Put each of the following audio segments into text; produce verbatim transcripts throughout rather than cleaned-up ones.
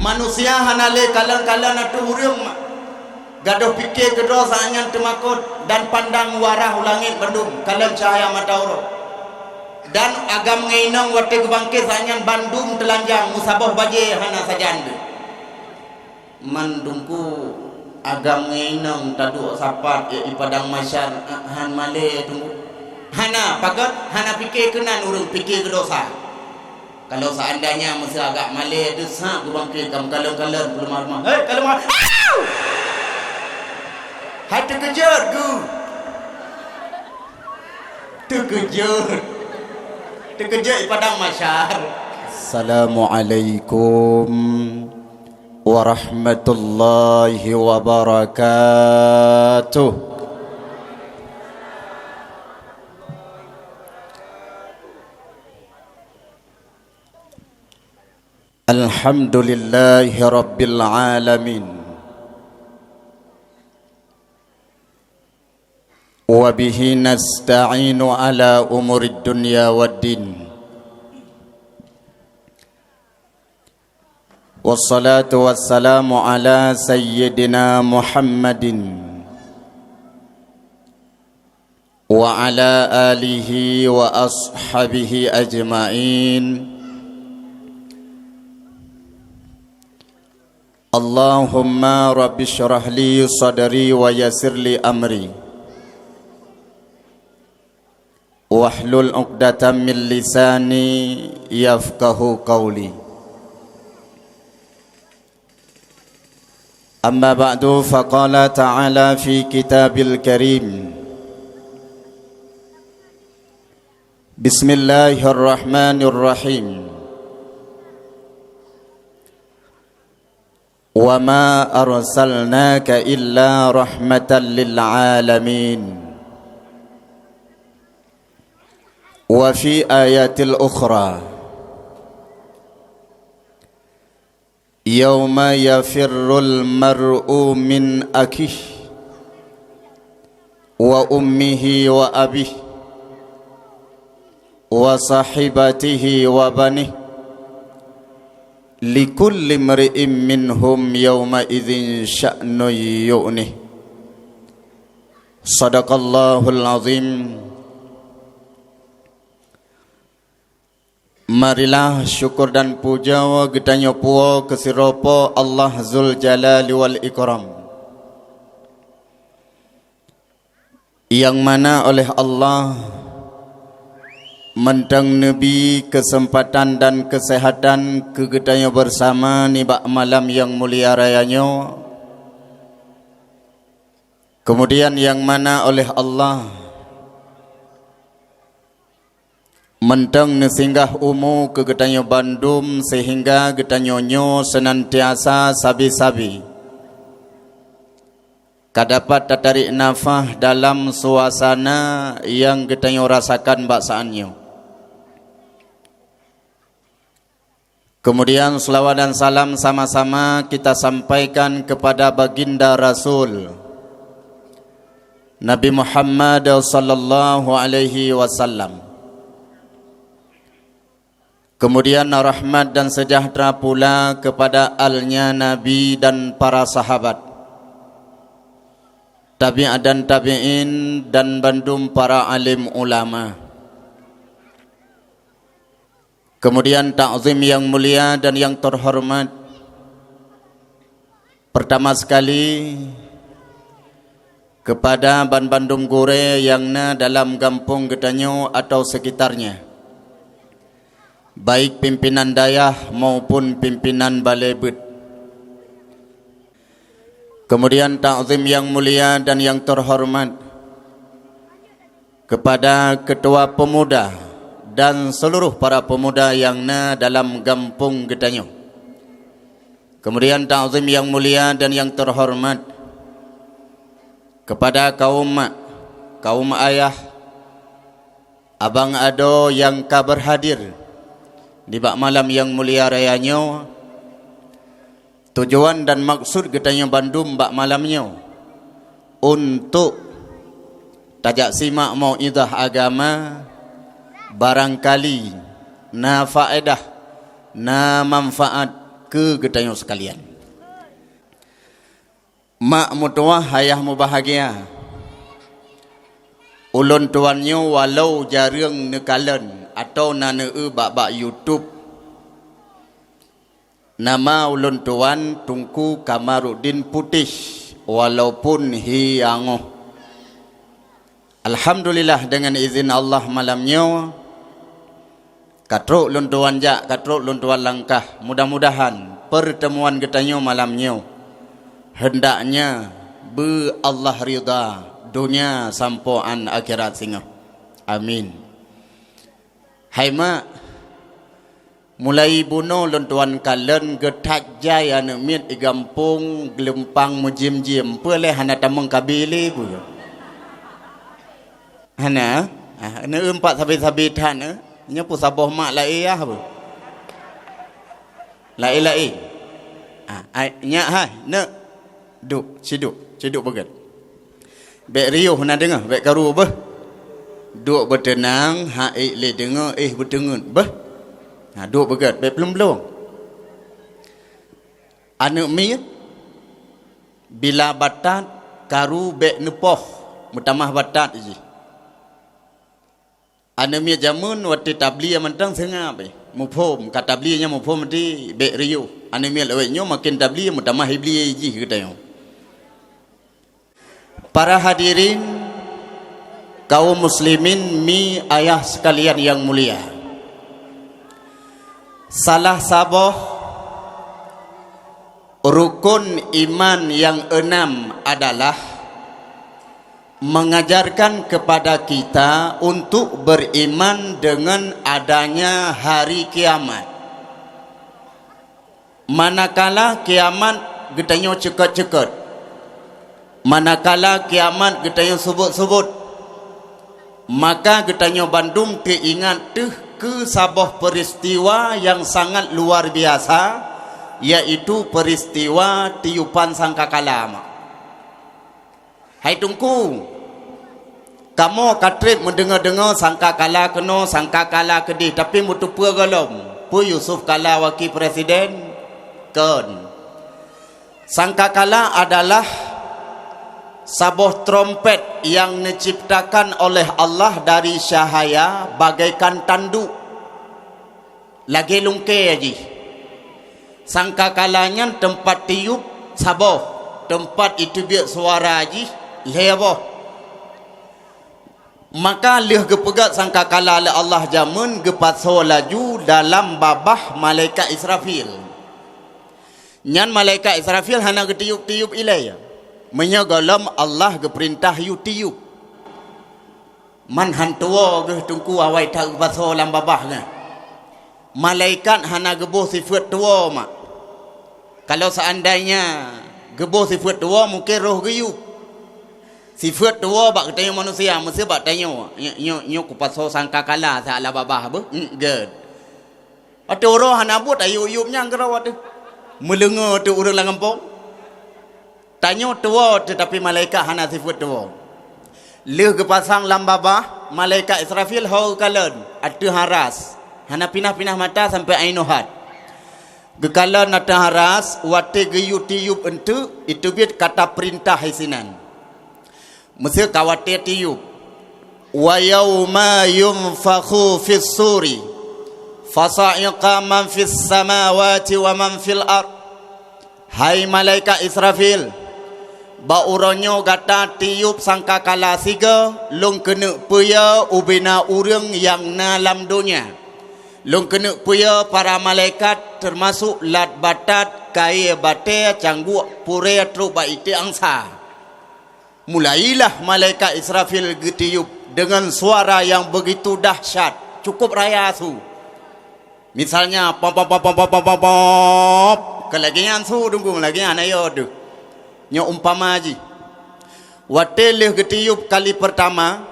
Manusia hana lé kalon-kalon ateueh ureuëng, gadôh pike keudroe saát nyan teumakot dan pandang u arah u langét bandum kalon cahya mata uroe. Dan agam ngon inong watée geubangké saát nyan bandum teulanjang, meusaboh bajée hana sajan deuh. Man Teungku, agam ngon inong taduek sapat di padang mahsyar, han malée Teungku? Hana, pakon? Hana pike keunan ureuëng, pike keu dosa. Kalau seandainya meusé agak malée, desya geubangké ka meukalon-kalon peuleumah-leumah. Hei, kalon mah. Au! Hai teukeujot geuh. Teukeujot. Teukeujot di padang mahsyar. Assalamualaikum warahmatullahi wabarakatuh. Alhamdulillahi rabbil alamin. Wa bihi nasta'inu ala umurid dunya waddin. Wassalatu wassalamu ala sayyidina Muhammadin wa ala alihi wa ashabihi ajma'in. Allahumma rabbi syrah li sadri wa yassir li amri. Wahlul uqdatam min lisani yafqahu qawli. Amma ba'du, faqala ta'ala fi kitabil karim. Bismillahirrahmanirrahim. Wa ma arsalnaka illa rahmatan lil alamin. Wa fi ayatil ukhra, yauma yafirrul mar'u min akhihi wa ummihi wa abihi wa sahibatihi wa banihi, likulli mri'in minhum yauma idzin sya'nun yu'nih. Sadaqallahul azim. Marilah syukur dan puja geutanyoe puwoe keu sidroe Po Allah Zul Jalali wal Ikram, nyang mana oleh Allah mantong neubi keuseumpatan dan keuseuhatan keu geutanyoe beusama nibak malam nyang mulia raya nyoe. Keumudian nyang mana oleh Allah mantong neusinggah umu keu geutanyoe bandum, seuhingga geutanyoe nyoe seunantiasa sabe-sabe ka dapat tatarék nafah dalam suasana nyang geutanyoe rasakan bak saát nyoe. Keumudian, seulaweuet dan salam sama-sama kita sampaikan keupada Baginda Rasul Nabi Muhammad sallallahu alaihi wasallam. Keumudian, rahmat dan seujahteura pula keupada alnya Nabi dan para sahabat, tabi'at dan tabi'in, dan bandum para alim ulama. Keumudian, takzim nyang mulia dan nyang teuhoreumat peurtama seukali keupada banbandum gurée nyang na dalam gampông geutanyoe atawa seukitarnya, baik pimpinan dayah maupun pimpinan balée beuet. Keumudian, takzim nyang mulia dan nyang teuhoreumat keupada keutua peumuda dan seuluroh para peumuda nyang na dalam gampông geutanyoe. Keumudian, takzim nyang mulia dan nyang teuhoreumat keupada kawöm mak, kawöm ayah, abang adoe nyang ka beurhadir nibak malam nyang mulia raya nyoe. Tujuan dan maksud geutanyoe bandum bak malam nyoe untuk tajak simak mau'izah agama, barangkali na faedah, na manfaat keu geutanyoe seukalian. Mak meutuwah, ayah mubahgia, ulôn tuan nyoe walau jareueng neukalon atawa na neueu bak-bak YouTube, nama ulôn tuan Teungku Kamaruddin Putéh, walaupun hi angoh. Alhamdulillah, deungon izin Allah malam nyoe ka trok lôn tuan jak, ka trok lôn tuan langkah. Mudah-mudahan peurteumuan geutanyoe malam nyoe heundaknya beu Allah ridha, donya sampoe 'an akhirat singoh. Amin. Hai mak, mulai bunoe lôn tuan kalon geuthat jai aneuk miet di gampông Geulumpang meujiem-jiem, peue lé hana tamong kabi lé peue? Hana? Ah, aneuk empat sabe-sabe that, eh? Nyoe peusaboh mak laé ah, peue? Laé-laé. Ah, ai, nyak hai, neuk. Duek, siduek, siduek beugét. Bék riôh na deungoe, bék karu beuh. Duek beuteunang, hak ék lé deungoe, éh beuteungeut beuh. Ha, duek beugét, bék plueng-plueng. Aneuk miet, bila batat, karu bék neupoh, meutamah batat jih. Aneuk miet jameun watée tabli mantong seungab, eh, muphom, ka tabli nyan muphom di bék riôh. Aneuk miet awét nyoe maken tabli meutamah iblis jih geutanyoe. Para hadirin, kaum muslimin, mi ayah sekalian yang mulia. Salah saboh rukun iman yang enam adalah mengajarkan kepada kita untuk beriman dengan adanya hari kiamat. Manakala kiamat geutanyoe ceukeut-ceukeut, manakala kiamat geutanyoe subot-subot, maka geutanyoe bandum teuingat teuh keu saboh peuristiwa nyang sangat luar biasa, yaitu peuristiwa tiupan sangkakala. Hai Teungku, kamoe ka treb meudeungoe-deungoe sangkakala keunoe, sangkakala keudeh, tapi meuteupeue gohlom, peue Yusuf Kala wakil presiden? Kon. Sangkakala adalah saboh trompet nyang neuciptakan oleh Allah dari cahaya bagaikan tanduk. Lagée lungkée jih. Sangkakala nyan teumpat tiup saboh, teumpat iteubiet suara jih lhée boh. Maka lheueh geupeugét sangkakala lé Allah jameun geupasoe laju dalam babah malaikat Israfil. Nyan malaikat Israfil hana geutiup-tiup ilée. Meunyoe gohlom Allah geupeurintah yue tiup. Man han tuwoe geuh Teungku awai that geupasoe lam babah nyan. Malaikat hana geuboh sifeuet tuwoe mak. Kalau seandainya geuboh sifeuet tuwoe mungken roh geuyueb. Sifeuet tuwoe bak geutanyoe manusia, meuseu bak tanyoe, nyoe, nyoe, nyoe kupasoe sangkakala siat lam babah beuh. Eungkot. Ateueh uroe hana buet ayub-yub nyang keudroe teuh. Meuleungoe teuh ureuëng lam gampông. Tanyoe tuwoe teutapi malaikat hana sifeuet tuwoe. Lheueh geupasang lam babah, malaikat Israfil ho geukalon ateueh aras, hana pinah-pinah mata sampoe ainoe hat. Geukalon ateueh aras, watée geuyue tiup eunteuk, iteubiet kata peurintah isinan. Meuseu ka watée tiup, "Wa yauma yunfakhu fis suri, fasa'iqa man fis samawati wa man fil ard." Hai malaikat Israfil, bak uroe nyoe gata tiup sangkakala sigoe, lôn keuneuk peuyue ubena ureuëng nyang na lam donya. Lôn keuneuk peuyue para malaikat, teumasok lat batat, kayée batée, cangguek, purée trok bak iték angsa. Mulailah malaikat Israfil geutiup deungon suara nyang beugitu dahsyat, cukup raya su. Misalnya, pom, pom, pom, keu lagée nyan su dunggung, lagée nyan ayo deuh. Nyoe umpama jih. Watée lheueh geutiup kali peurtama,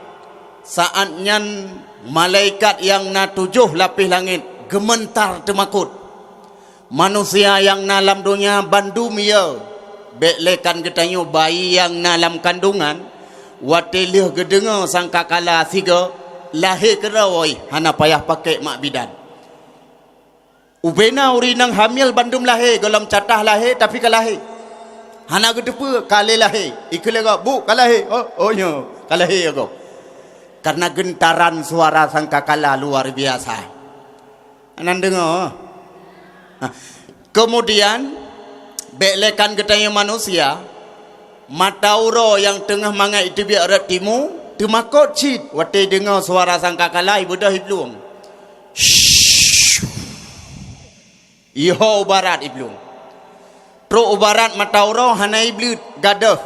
saát nyan malaikat nyang na tujoh lapéh langét geumeuntar teumakot. Manusia nyang na lam donya bandum yo, bék lé kan geutanyoe bayi nyang na lam kandongan, watée lheueh geudeungoe sangkakala sigoe, lahé keudroe hana payah pakék mak bidan. Ubena ureuëng inong hamil bandum lahé, gohlom catah lahé, tapi ka lahé. Hana geuteupeue, ka lé lahé. Ikheun lé gob, "Bu, ka lahé." "Oh, oh nyo, ka lahé ya gob." Karena gentaran suara sangkakala luar biasa. Nan deungoe. Nah, kemudian, bék lé kan geutanyoe manusia, mata uroe nyang teungoh mangat iteubiet rot timu, teumakot cit watée deungoe suara sangkakala, ibeudôh iplueng. Shh. Iho u barat iplueng. Trok u barat mata uroe hana ibleuet, gadôh.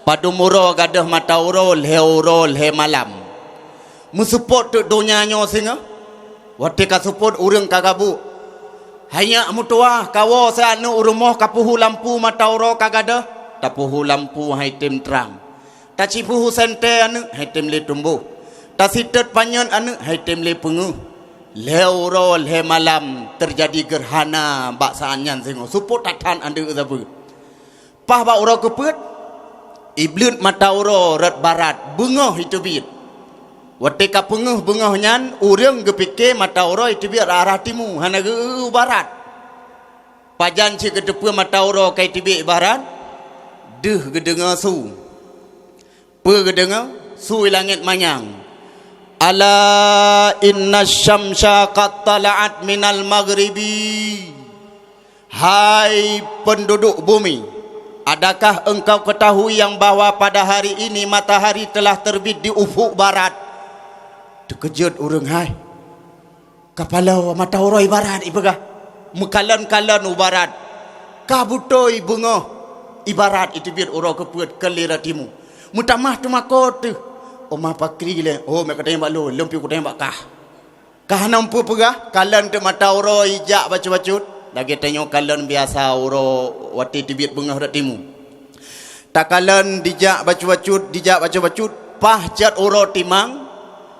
Padum uroe gadôh mata uroe, lhée uroe lhée malam. Meuseupôt teuk donya nyoe singoh. Watée ka seupôt ureuëng ka gabuk. Hanyak meutuwah, kawoe sa aneuk u rumoh ka peuhu lampu mata uroe ka gadôh, tapeuhu lampu hai tem trang. Tacipeuhu sentée aneuk hai tem lé tumboh. Tasitot panyöt aneuk hai tem lé peungeuh. Lhée uroe lhée malam teujadi geurhana bak saát nyan singoh. Seupôt that-that aneuk sapeue. Paih bak uroe keupeuet, ibleuet mata uroe rot barat, beungoh iteubiet. Watée ka peungeuh beungoh nyan, ureuëng geupike mata uroe iteubiet arah timu, hana geu-eu barat. Pajan cit geuteupeue mata uroe ka iteubiet barat? Deuh geudeungoe su. Peue geudeungoe? Su i langét manyang. "Ala inna syamsa qad tala'at minal maghribi." Hai penduduk bumi, adakah engkau ketahui yang bahwa pada hari ini matahari telah terbit di ufuk barat? Teukeujot ureuëng hai. Kapaloe mata uroe ibarat ipeugah, meukalon-kalon u barat. Ka beutôi beungoh ibarat iteubiet uroe keupeuet keu lira timu. Meutamah teumakot teuh. Oma pakri lé, oh, meukaténg bak lôn, lôn piôh kuténg bak kah. Ka hana peue peugah, kalon teuk mata uroe ijak bacut-bacut, lagée tanyoe kalon biasa uroe watée teubiet beungoh rot timu. Takalon dijak bacut-bacut, dijak bacut-bacut, paih cot uroe timang,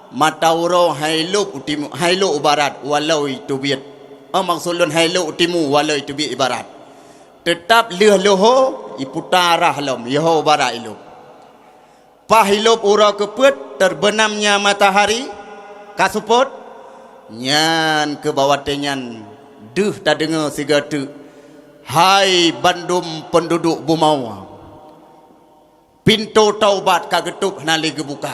mata uroe hai lôb u timu, hai lôb u barat, walau iteubiet. Oh, maksud lôn hai lôb u timu, walau iteubiet ibarat. Teutap lheueh leuho, iputa arah lom, yoho u barat ilôb. Paih ilôb uroe keupeuet, terbenamnya matahari, ka seupôt, nyan keuh bak watée nyan deuh tadeungoe sigoe teuk, hai bandum penduduk bumoe. Pintoe taubat ka geutôb hana lé geubuka.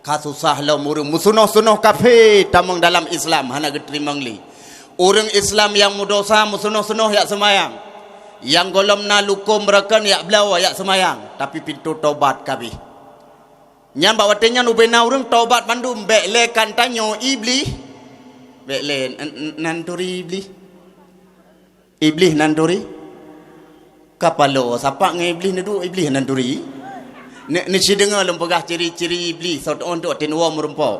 Ka susah lom ureuëng meusunoh-sunoh kafé tamong dalam Islam hana geuteurimong lé. Ureuëng Islam nyang meudosa meusunoh-sunoh jak seumayang. Nyang gohlom na lukôm beureukan jak bloe jak seumayang, tapi pintoe taubat ka abéh. Nyan bak watée nyan ubena ureuëng taubat bandum, bék lé kan tanyoe Iblih. Bék lé n-, n-, nan turi Iblih. Iblih nan turi. Kapaloe sapak ngon Iblih neuduek, Iblih nan turi. Ne-, neusideungoe lôn peugah ciri-ciri Iblih, soe teuôn tu até nuwoe meurumpok.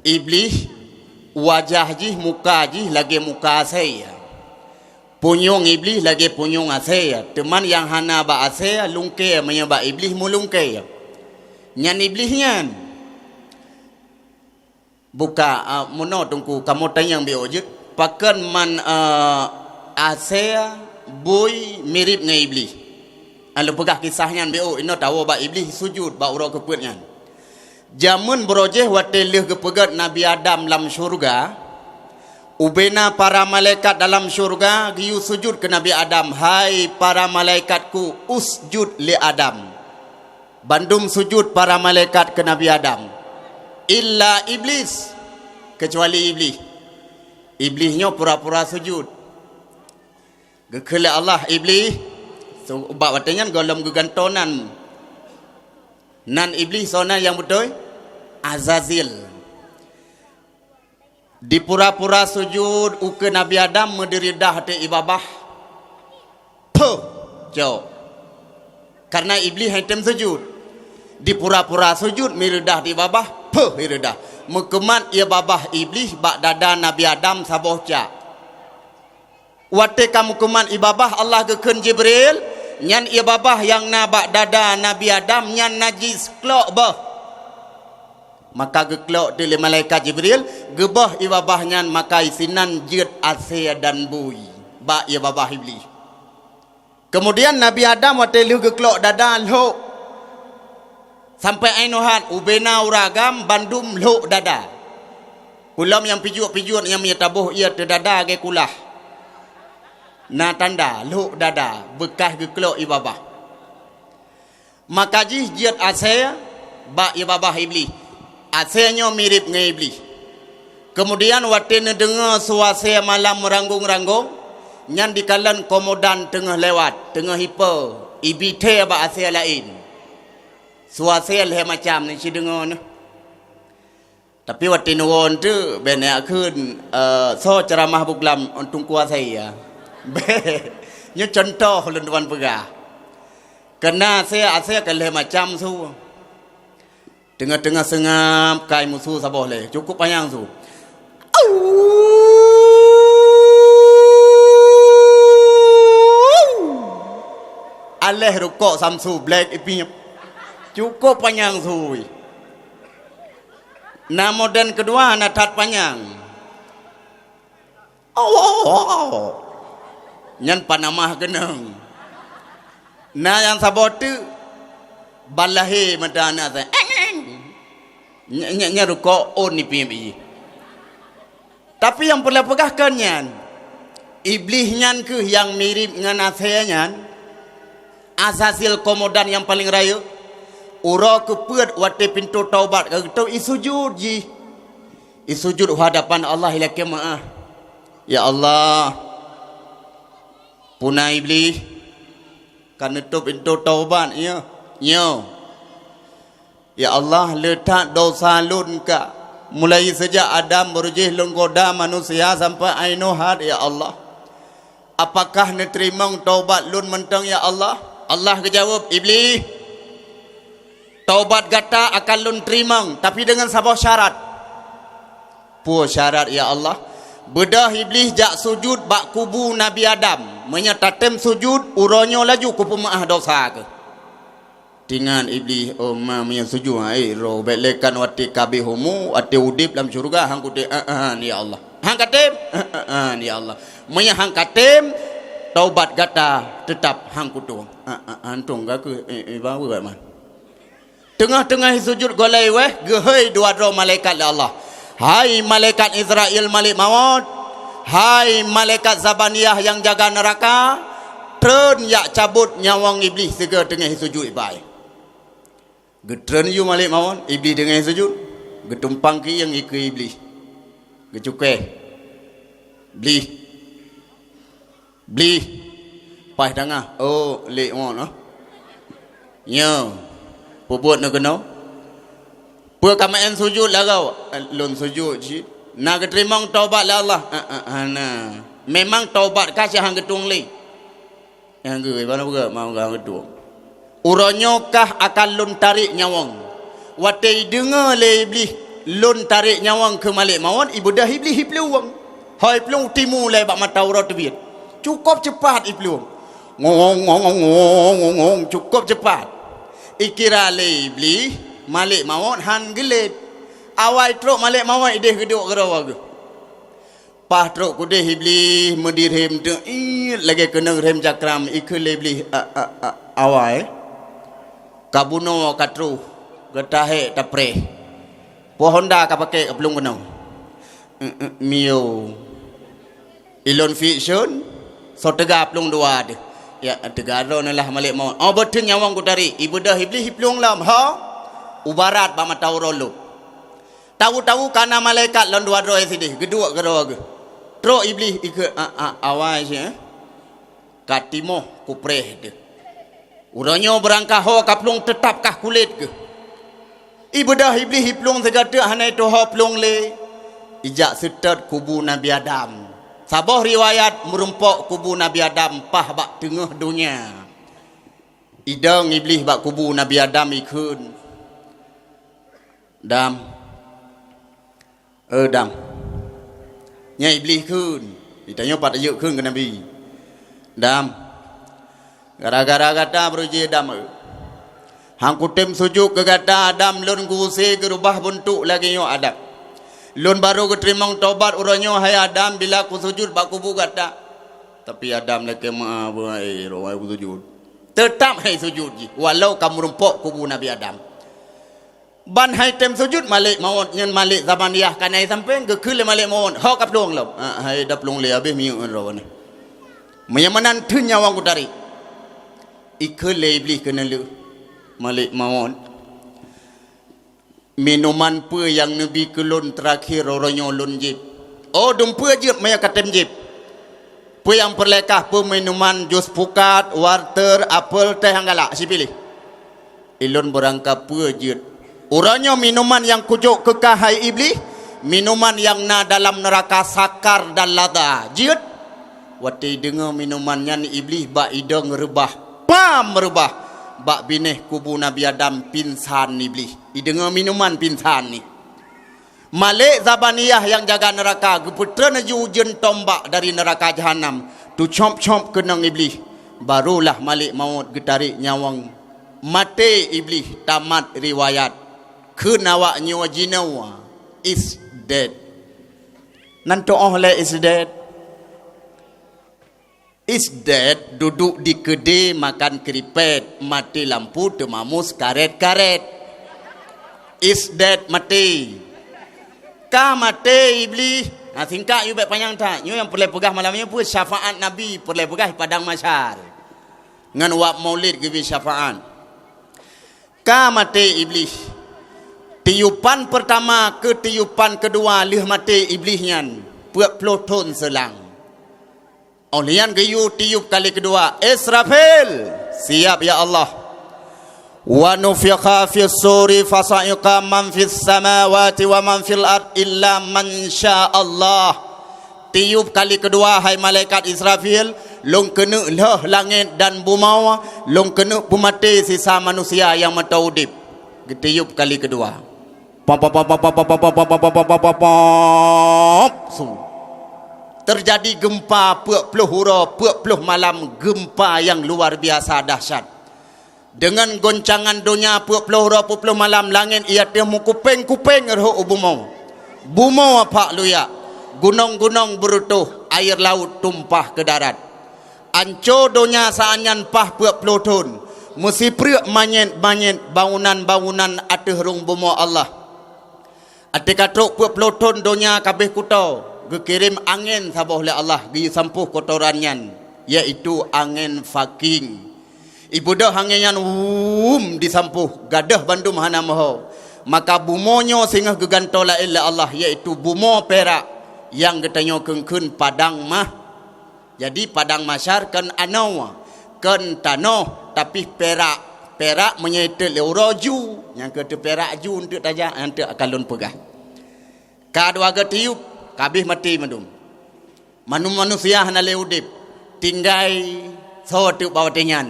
Iblih, wajah jih, muka jih lagée muka asée. Punyueng Iblih lagée punyueng asée, teuma nyang hana bak asée lungkée meunyoe bak Iblih meulungkée. Nyan Iblih nyan. Buka, a, meunoe Teungku, kamoe tanyong bék jeuet, pakon man, a, asée bui mirip ngon Iblih. A, lôn peugah kisah nyan bék, inoe tawoe bak Iblih sujud bak uroe keupeuet nyan. Jameun beurojéh watée lheueh geupeugét Nabi Adam lam syeuruga, ubena para malaikat dalam syeuruga geuyue sujud keu Nabi Adam, "Hai para malaikat-Ku, usjud li Adam." Bandum sujud para malaikat keu Nabi Adam, illa Iblis, keucuali Iblih. Iblih nyoe pura-pura sujud. Geukheun lé Allah, "Iblih," so, bak watée nyan gohlom geugantoe nan. Nan Iblih soe nan nyang beutôi? Azazil. Dipura-pura sujud ukeue Nabi Adam, meudeuh reudah teuk i babah. Peuh! Cok. Karena Iblih hana tem sujud. Dipura-pura sujud, meureudah di babah, peuh, reudah. Meukeumat ie babah Iblih bak dada Nabi Adam saboh cak. Watée ka meukeumat ie babah, Allah geukheun Jibril, "Nyan ie babah nyang na bak dada Nabi Adam nyan najis, klok beuh." Maka geuklok teuk lé malaikat Jibril, geubeuh ie babah nyan, maka isinan jeuet asée dan bui bak ie babah Iblih. Keumudian Nabi Adam watée lheueh geuklok dada lhok, sampai 'oh noe that ubena ureuëng agam bandum lhok dada. Kulom nyang pijuet-pijuet nyang meunyoe taboh ié teudada lagée kulah. Na tanda lhok dada beukah geuklok ié babah. Maka jih jeuet asée bak ié babah Iblih. Asée nyoe mirip ngon Iblih. Keumudian watée neudeungoe su asée malam meuranggong-ranggong, nyan dikalon komandan teungoh lewat, teungoh ipo, ibi thée bak asée laén. Su asée lhée macam neusideungoe neuh. Tapi watée neuwoe teuk, bék neujak kheun, eh, soe ceuramah buklam untuk kuasai ya. Bék. Nyoe cuntoh lôn tuan peugah. Keureuna asée-asée ka lhée macam su. Teungoh-teungoh seungab kai musu saboh lé. Cukup panyang su. Aléh rukok samsu black ipiep. Cukup panyang su. Na modern keudua na that panyang. Nyan panamah keunong. Na nyang saboh teuk balahé meuda na sa. Eng, eng. Nyan, nyan, nyan rukok on ipiep jih. Tapi nyang peureulée peugah kon nyan, Iblih nyan kheueh nyang mirip ngon asée nyan, asasé komandan nyang paleng rayeuk. Uroe keupeuet watée pintoe taubat ka geutôp, isujud jih. Isujud u hadapan Allah ilakée meu'ah. Ya Allah, peue na Iblih ka neutôp pintoe taubat nyoe. Nyoe. Ya Allah, le that desya lôn ka. Mulai seujak Adam beurujih lôn goda manusia sampai ainoe hat, ya Allah. Apakah neuteurimong taubat lôn mantong, ya Allah? Allah geujaweueb, Iblih, taubat gata akan lôn teurimong, tapi deungon saboh syarat. Peue syarat, ya Allah? Beudôh Iblih jak sujud bak kubu Nabi Adam. Meunyoe tatem sujud, uroe nyoe laju kupeumeu'ah desya keuh. Tingat Iblih, oh ma, meunyoe sujud, hai roh, bék lé kan watée ka abéh umu, watée udeb lam syeuruga, han kutem, eh, eh, ya Allah. Han katem, eh, eh, eh, ya Allah. Meunyoe han katem, taubat gata teutap han kutueng. Eh, eh, eh, antung ka keuh, eh, eh, bawa man. Teungoh-teungoh sujud golai wéh, geuhôi dua droe malaikat lé Allah. Hai malaikat Izrail malik mawöt, hai malaikat Zabaniah nyang jaga neuraka, treun jak cabot nyawöng Iblih sigoe teungoh sujud iébaih. Geutreun yue malik mawöt, Iblih teungoh sujud, geutumpang keuieng ikeue Iblih. Geucukée. Blih. Blih. Paih tangah. Oh, lé ngon, ah. Nyo. Peubuet na keunoe. Peue ka meu'en sujud lagoe? Lôn sujud cit. Na geuteurimong taubat lé Allah? Ah, ah, hana. Memang taubat ka seuhang geutueng lé. Nyang geu, bana beugah, mau gah geutueng. Uroe nyoe kah akan lôn tarek nyawöng. Watée ideungoe lé Iblih lôn tarek nyawöng keu malek mawöt, ibeudôh Iblih iplueng. Hôi plueng timu lé bak mata uroe teubiet. Cukôp ceupat iplueng. Ngong, ngong, ngong, ngong, ngong, ngong, cukôp ceupat. Ikira lé Iblih, malek mawöt han geulet. Awai trok malek mawöt ideh geuduek keudroe geuh. Paih trok keudeh Iblih meudi rhem teuiet lagée keuneuk rhem cakram, ikheun lé Iblih, "A, a, a, awai, ka bunoe ka troh, geuta hék tapreh. Peue honda ka pakék ka plueng keunoe?" "Euk, euk, miyueb. Ilôn fiction, soe teuga plueng dua deuh." "Ya, teuga droeneuh lah malek mawöt." "Oh, beuteun nyawöng kutarek." Ibeudôh Iblih iplueng lom, ho, u barat bak mata uroe lôb. Tawu-tawu ka na malaikat lom dua droe sideh, geuduek keudroe geuh. Trok Iblih ikheun, "A, a, awai syeh, eh. Ka timoh kupreh deuh." Uroe nyoe beurangkat ho ka plueng teutap kah kulét geuh. Ibeudôh Iblih iplueng sigoe teuk hana ituho plueng lé. Ijak seutôt kubu Nabi Adam. Saboh riwayat meurumpok kubu Nabi Adam paih bak teungoh donya. Idong Iblih bak kubu Nabi Adam ikheun, "Dam, eh, Dam." Nyan Iblih kheun. Itanyoe pat tajeuet kheun keu Nabi. "Dam, gara-gara gata beurujih Adam, eh. Han kutem sujud keu gata, Adam, lôn geuuse geurubah beuntuk lagée nyoe Adam. Lôn barô geuteurimong tobat uroe nyoe, hai Adam, bila kusujud bak kubu gata." Tapi Adam lakée meu'ah, "Hai, roh, hai kusujud." Teutap hai sujud jih, walau ka meurumpok kubu Nabi Adam. Ban hai tem sujut, Malik Maut nyan Malik Zabaniyah ka na i sampéng, geukheun lé Malik Maut, "Ho ka plueng lom." "Ah, hai da plueng lé, habéh minyeuk ngon droeneuh." Meunyo meunan theun nyawong kutarék. Ikheun lé Iblih keuneulheueh, "Malik Maut, minuman peue nyang neubi keu lôn teurakhé uroe nyoe lôn jieb?" "Oh, dum peue jeuet meunyo ka tem jieb. Peue nyang peureulée kah, peue minuman, jus pukat, warteg, apel, teh nyang galak, sipiléh." "Ilôn beurangkapeue jeuet?" "Uroe nyoe minuman nyang kujok keu kah hai Iblih, minuman nyang na dalam neuraka sakar dan ladha. Jeuet?" Watée ideungoe minuman nyan, Iblih bak idong reubah, pam reubah. Bak binéh kubu Nabi Adam pingsan Iblih. Ideungoe minuman pingsan ni. Malik Zabaniyah nyang jaga neuraka geupeutreun laju ujeuen tombak dari neuraka Jahanam, teucôb-côb keunong Iblih. Barulah Malik Maut geutarék nyawong. Maté Iblih, tamat riwayat. Kheun awak nyoe jinoe, "Is dead." Nan tuoh lé is dead. Is dead duduek di keudè makan kripet, maté lampu teumamus karet-karet. Is dead maté. Ka maté Iblih. Nah, singkat yue bék panyang that. Nyoe nyang peureulée peugah malam nyoe peue syafaat Nabi peureulée peugah padang mahsyar. Ngon wab maulid geubri syafaat. Ka maté Iblih. Tiupan peurtama keu tiupan keudua lheueh maté Iblih nyan, peuet ploh thon seulang. Óh lheueh nyan geuyue tiup kali keudua, "Israfil, siap ya Allah." "Wa nufikha fis suri fasa'iqa man fis samawati wa man fil ard illa man sya Allah." "Tiup kali keudua, hai malaikat Israfil, lôn keuneuk lheueh langét dan bumoe, lôn keuneuk peumaté sisa manusia nyang mantong udeb." Geutiup kali keudua. Pop, pop, pop, pop. Su. Terjadi gempa peuet ploh uroe, peuet ploh malam, gempa nyang luar biasa dahsyat. Deungon goncangan donya peuet ploh uroe, peuet ploh malam, langét ia teuh meukupéng-kupéng rhot u bumoe. Bumoe phak luyak, gunong-gunong beureutoh, air laôt tumpah keu darat. Anco donya saát nyan paih peuet ploh thon, meusipreuk manyét-manyét, bangunan-bangunan ateueh rhueng bumoe Allah. Até ka trok peuet ploh thon donya ka abéh kuto, geukirém angén saboh lé Allah geuyue sampôh kotoran nyan, yaitu angén faking. Ibeudôh angén nyan, wum, disampôh, gadôh bandum hana meuho. Maka bumoe nyoe singoh geugantoe laén lé Allah, yaitu bumoe pirak nyang geutanyoe kheun-kheun padang mah. Jadi, padang mahsyar kon anoe, kon tanoh, tapi pirak. Pirak meunyoe itot lé uroe ju, nyang keu teupirak ju eunteuk tajak, eunteuk ka lôn peugah. Ka dua geutiup, ka abéh maté mandum. Manu-, manusia hana lé udeb, tinggai soe teuk bak watée nyan.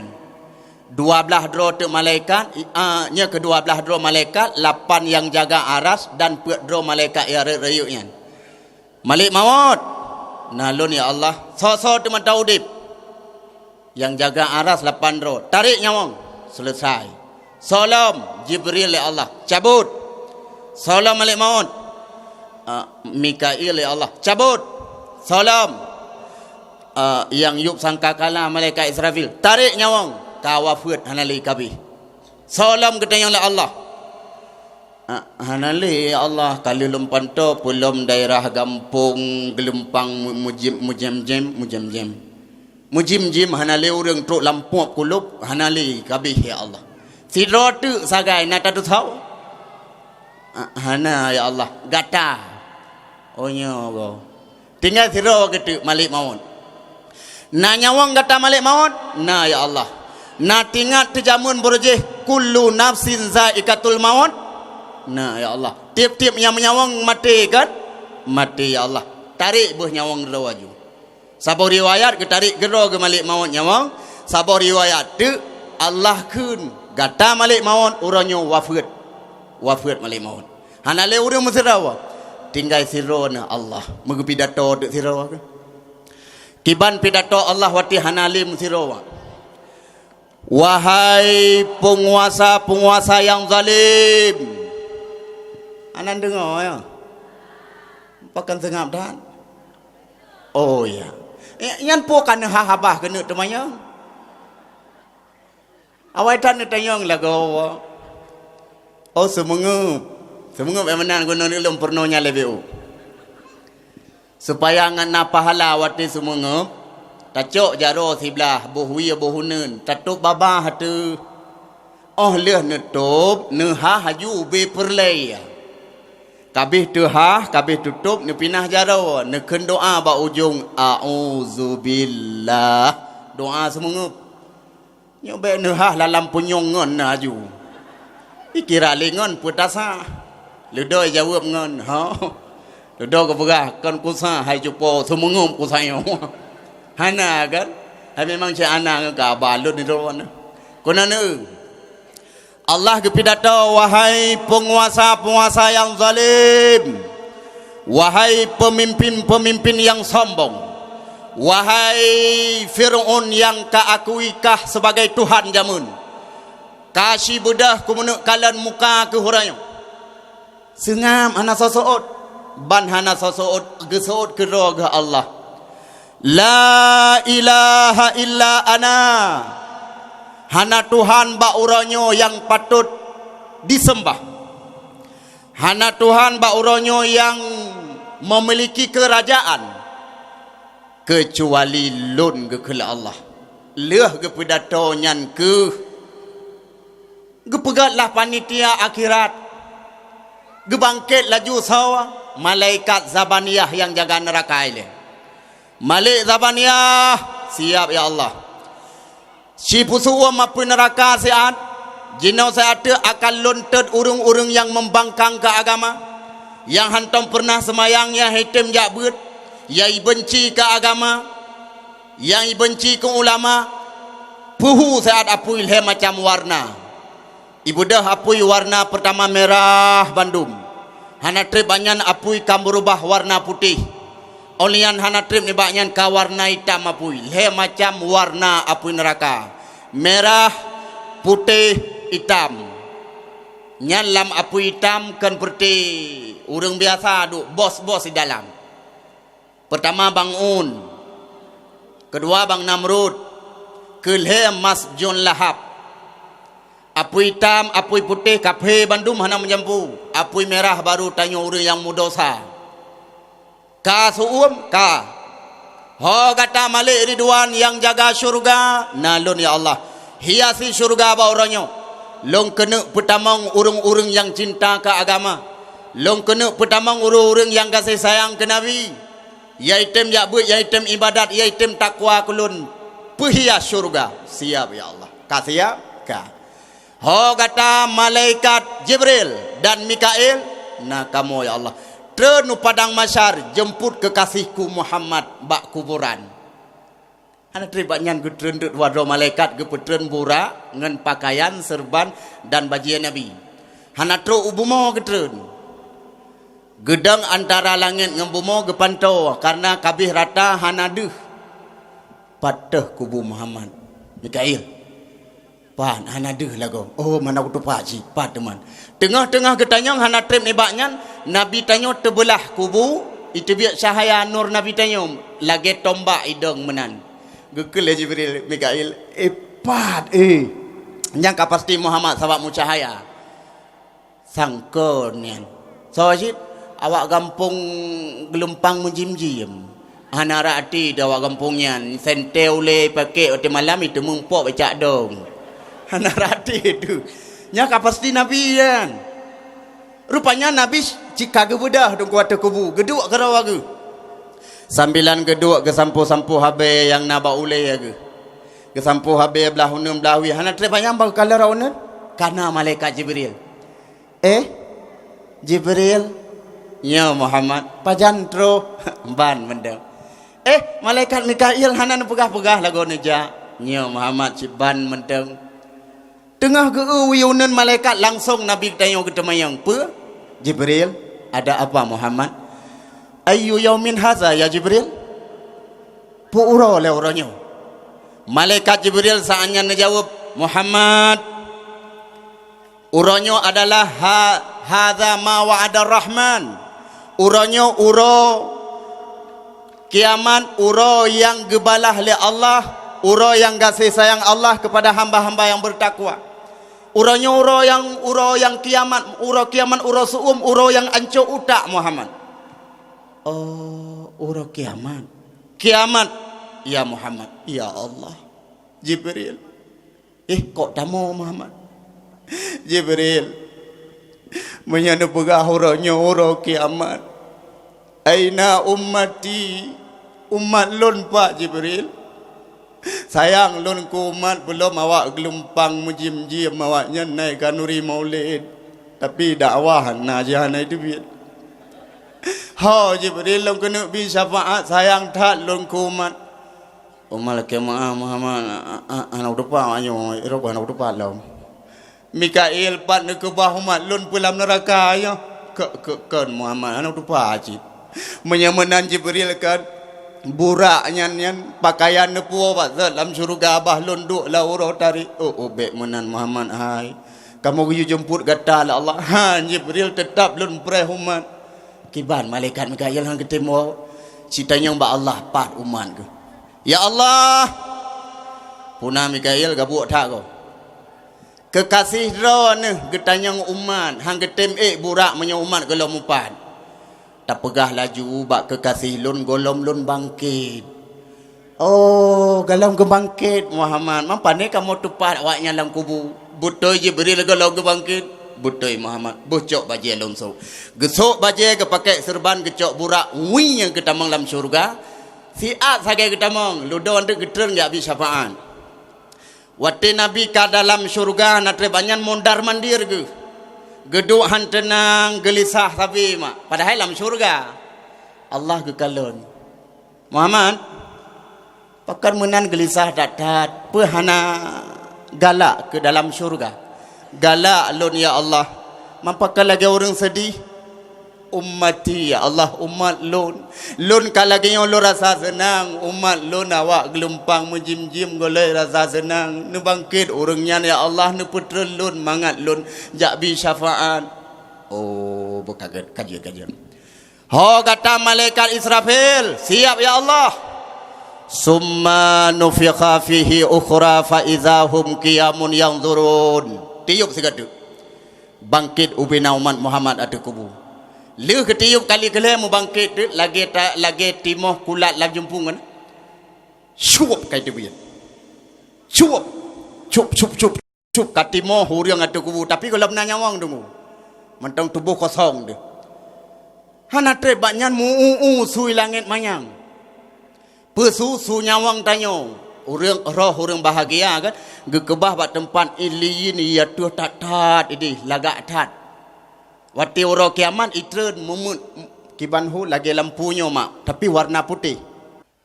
Dua blaih droe teuk malaikat, i-, a, nyoe keu dua blaih droe malaikat, lapan nyang jaga aras dan peuet droe malaikat nyang rayeuk-rayeuk nyan. Malik Maut, na lôn ya Allah, soe-soe teuk mantong udeb. Nyang jaga aras lapan droe, tarék nyawong, seuleusai. Soe lom, Jibril lé Allah, cabot. Soe lom Malik Maut, a, Mikail lé Allah, cabot. Soe lom, a, nyang yueb sangkakala malaikat Israfil, tarék nyawong, ka wafeuet hana lé ka abéh. Soe lom geutanyong lé Allah. Ah, hana lé, ya Allah, ka lheueh lôn pantô peulom daerah gampông Geulumpang mu-, mujim-, mujém-jém, mujém-jém. Mujim-jim hana lé ureuëng trok lam puôb kulôb, hana lé ka abéh, ya Allah. Sidroe teuk sagai na tatusoe. Ah, hana, ya Allah, gata. Oh, nyoe goe. Tinggai sidroe geuteuk Malik Maut. Na nyawong gata Malik Maut? Na, ya Allah. Na teuingat teujameun beureuh jih, "Kullu nafsin zaikatul maut"? Na, ya Allah. Tieb-tieb nyang meunyawong maté kan? Maté, ya Allah. Tarék beuh nyawong droe laju. Saboh riwayat geutarék keudroe geuh Malik Maut nyawong, saboh riwayat teuk Allah kheun, "Gata Malik Maut uroe nyoe wafeuet." Wafeuet Malik Maut. Hana lé ureuëng meusidroe. Tinggai sidroe na Allah. Meugeupidato teuk sidroe. Kiban pidato Allah watée hana lé meusidroe. "Wahai peunguasa-peunguasa nyang zalim." Hana deungoe, ya? Pakon seungab that? Oh, ya. Eh, nyan peue ka neuhah babah keuneuk teumanyong? Awai that neutanyong lagoe. Oh, seumeungeup. Seumeungeup nyang meunan guna lôn peurunoe nyan lé B O. Supaya ngon na pahala watée seumeungeup, tacok jaroe siblah, boh wie boh uneuen, tatôb babah ateueh. Óh lheueh neutôb, neuhah laju ubé peureulée. Kabéh teuhah, kabéh tutôb, neupinah jaroe, neukheun doá bak ujong, "A'uzubillah." Doá seumeungeup. Nyoe bék neuhah lalam punyueng ngon na laju. Ikira lé ngon peue tasah. Leudoe jaweueb ngon, "Ho." Leudoe geupeugah, "Kon kusah hai cupo, seumeungeup kusayang." Hana kan? Hai memang cit hana ngon ka balot ni droe. Keunan, Allah geupidato, "Wahai peunguasa-peunguasa nyang zalim, wahai peumimpin-peumimpin nyang sombong, wahai Fir'aun nyang ka akui kah sibagai Tuhan jameun, ka sibeudôh kumeuneuk kalon muka keuh uroe nyoe." Seungab hana soe seuôt, ban hana soe seuôt geuseuôt keudroe geuh Allah. "La ilaha illa ana." Hana Tuhan bak uroe nyoe nyang patôt diseumbah. Hana Tuhan bak uroe nyoe nyang meumiliki keurajeuen keucuali Lôn, geukheun lé Allah. Lheueh geupeudato nyan keuh, geupeugét lah panitia akhirat, geubangkét laju soe? Malaikat Zabaniah nyang jaga neuraka ilée. "Malek Zabaniah, siap ya Allah. Sipeuseu'uem apui neuraka siat, jinoe siat teuk akan Lôn tôt ureuëng-ureuëng nyang mumbangkang keu agama, nyang hántom peureunah seumayang, nyang item jak beuet, nyang ibeunci keu agama, nyang ibeunci keu ulama." Peuhu siat apui lhée macam warna. Ibeudôh apui warna peurtama mirah bandum. Hana treb bak nyan apui ka meurubah warna putéh. Óh lheueh nyan hana treb nibak nyan ka warna itam apui. Lhée macam warna apui neuraka. Mirah, putéh, itam. Nyan lam apui itam kon peureute ureuëng biasa duek, bos-bos di dalam. Peurtama Bang Un, keudua Bang Namrud, keu lhée Masjun Lahab. Apui itam, apui putéh, kaphé bandum hana meujampu. Apui mirah barô tanyoe ureuëng nyang meudosa. Ka seu'uem? Ka. Ho gata Malek Ridwan nyang jaga syeuruga, na Lôn ya Allah. Hiasi syeuruga bak uroe nyoe. Lôn keuneuk peutamong ureuëng-ureuëng nyang cinta keu agama. Lôn keuneuk peutamong ureuëng-ureuëng nyang gaséh sayang keu Nabi. Nyang item jak beuet, nyang item ibadat, nyang item takwa keu Lôn peuhias syeuruga. Siap ya Allah. Ka siap? Ka. Ho gata malaikat Jibril dan Mikail, na kamoe ya Allah. Treun u padang mahsyar jeumput keukasihku Muhammad bak kuburan. Hana treb bak nyan geutreun deuek dua droe malaikat geupeutreun burak ngon peukayan seureuban dan bajée Nabi. Hana trok u bumoe geutreun. Geudong antara langét ngon bumoe geupantoe kareuna kabéh rata hana deuh. Pat teuh kubu Muhammad? Mikail. Pat, hana deuh lagoe. Oh, mana kutupat cit, pat teuma. Teungoh-teungoh geutanyong hana treb nibak nyan, Nabi tanyoe teubeulah kubu, iteubiet cahya nur Nabi tanyoe lagée tombak idong meunan. Geukheun lé Jibril, Mikail, "Eh, pat, eh! Nyang ka pasti Muhammad sabab meucahya." Sangko nyan. Soe cit? Awak gampông Geulumpang meujim-jim. Hana rhot até teuh awak gampông nyan. Sentée ulée pakék watée malam iteumeung pok bak cak dong. Hana rhot até teuh. Nyan ka pasti Nabi nyan. Rupanya Nabi cit ka geubeudôh teungku ateueh kubu. Geuduek keudroe geuh. Sambilan geuduek geusampoe-sampoe habéh nyang na bak ulée geuh. Geusampoe habéh blah uneuen blah wie. Hana treb bak nyan bak geukalon uneuen. Ka na malaikat Jibril. "Eh, Jibril." "Nyo, Muhammad." "Pajan troh?" "Ban mantong." "Eh, malaikat Mikail hana neupeugah-peugah lagoe neujak?" "Nyo, Muhammad, cit ban mantong." Teungoh geu-eu wie uneuen malaikat langsong Nabi geutanyoe geuteumanyong, "Peue?" "Jibril." "Ada apa, Muhammad?" "Ayyu yaumin haza, ya Jibril?" "Peue uroe lé uroe nyoe?" Malaikat Jibril saát nyan neujaweueb, "Muhammad, uroe nyoe adalah ha-, hadza ma wa'adar Rahman." Uroe nyoe uroe kiamat, uroe nyang geubalah lé Allah, uroe nyang gaséh sayang Allah keupada hamba-hamba nyang beutakwa. Uroe nyoe uroe nyang, uroe nyang kiamat, uroe kiamat, uroe seu'uem, uroe nyang ancô utak Muhammad. Oh, uroe kiamat. Kiamat, ya Muhammad. Ya Allah. Jibril. Eh, kok tamoe Muhammad? Jibril. Meunyoe neupeugah uroe nyoe uroe kiamat. Aina ummati? Umat lôn pat, Jibril? Sayang lôn keu umat, beulom awak geulumpang meujiem-jiem awaknyan na i khanuri maulid. Tapi dakwah na jih hana teubiet. Ho Jibril, lôn keuneuk bri syafaat, sayang that lôn keu umat. Umat lakée meu'ah Muhammad, a, a, hana kutupat awaknyoe, roh hana kutupat lom. Mikail, pat neukeubah umat lôn peue lam neuraka nyoe? Keu, keu, kon Muhammad, hana tupa cit. Meunyoe meunan Jibril kan, Burak nyan, nyan pakaian neupuwoe bak zat lam syeuruga, bah lôn duek lam uroe tarek. Oh, oh, bék meunan Muhammad hai. Kamoe geuyue jeumpot gata lé Allah. Ha, Jibril, teutab lôn preh umat. Kiban malaikat Mikail han geutem woe. Sitanyong bak Allah, pat umat geuh. Ya Allah, puna Mikail gabuek that goe. Keukaséh droeneuh geutanyong umat, han geutem ék Burak meunyoe umat gohlom mupat. Tapeugah laju bak keukaséh lôn gohlom lôn bangkét. Oh, gohlom geubangkét Muhammad, man pane kamoe tupat awaknyan lam kubu? Beutôi Jibril gohlom geubangkét? Beutôi Muhammad. Boh cok bajée lôn sôk. Geusôk bajée, geupakée seureuban, geucok Burak, wii nyang geutamong lam syeuruga. Siat sagai geutamong, ludoe teuk geutreun geujak bri syafaat. Watée Nabi ka dalam syeuruga, na treb nyan mondar-mandir geuh. Geuduek han teunang, geulisah sabe mak, padahai lam syeuruga. Allah geukalon. Muhammad, pakon meunan geulisah that-that, peue hana galak keu dalam syeuruga? Galak lôn, ya Allah. Man pakon lagée ureuëng seudeh? Ummati, ya Allah, umat lôn. Lôn ka lagée nyoe lôn rasa seunang, umat lôn awak geulumpang meujiem-jiem gohlom rasa seunang. Neubangkét ureuëng nyan, ya Allah, neupeutreun lôn mangat lôn jak bri syafaat. Oh, beukagét, kajeuet-kajeuet. Ho gata malaikat Israfil, siap ya Allah. Summa nufikha fihi ukhra fa idza hum qiyamun yanzurun. Tiup sigoe teuk. Bangkét ubena umat Muhammad ateueh kubu. Lheueh geutiyup kali keulhée, meubangkét teuk lagée ta-, lagée timoh kulat lam jumpu ngon. Syup ka iteubiet. Syup. Syup, syup, syup, syup ka timoh ureuëng ateueh kubu, tapi gohlom na nyawöng deungoe. Mantong tuboh kosong deuh. Hana treb bak nyan meu-u-u sui langét manyang. Peusu-su nyawöng tanyoe, ureuëng roh ureuëng bahagia kan, geukeubah bak teumpat Illiyin, iya teuh that-that ideh, lagak that. Watée uroe kiamat itreun meumeuet kiban hu lagée lampu nyoe mak, tapi warna putéh.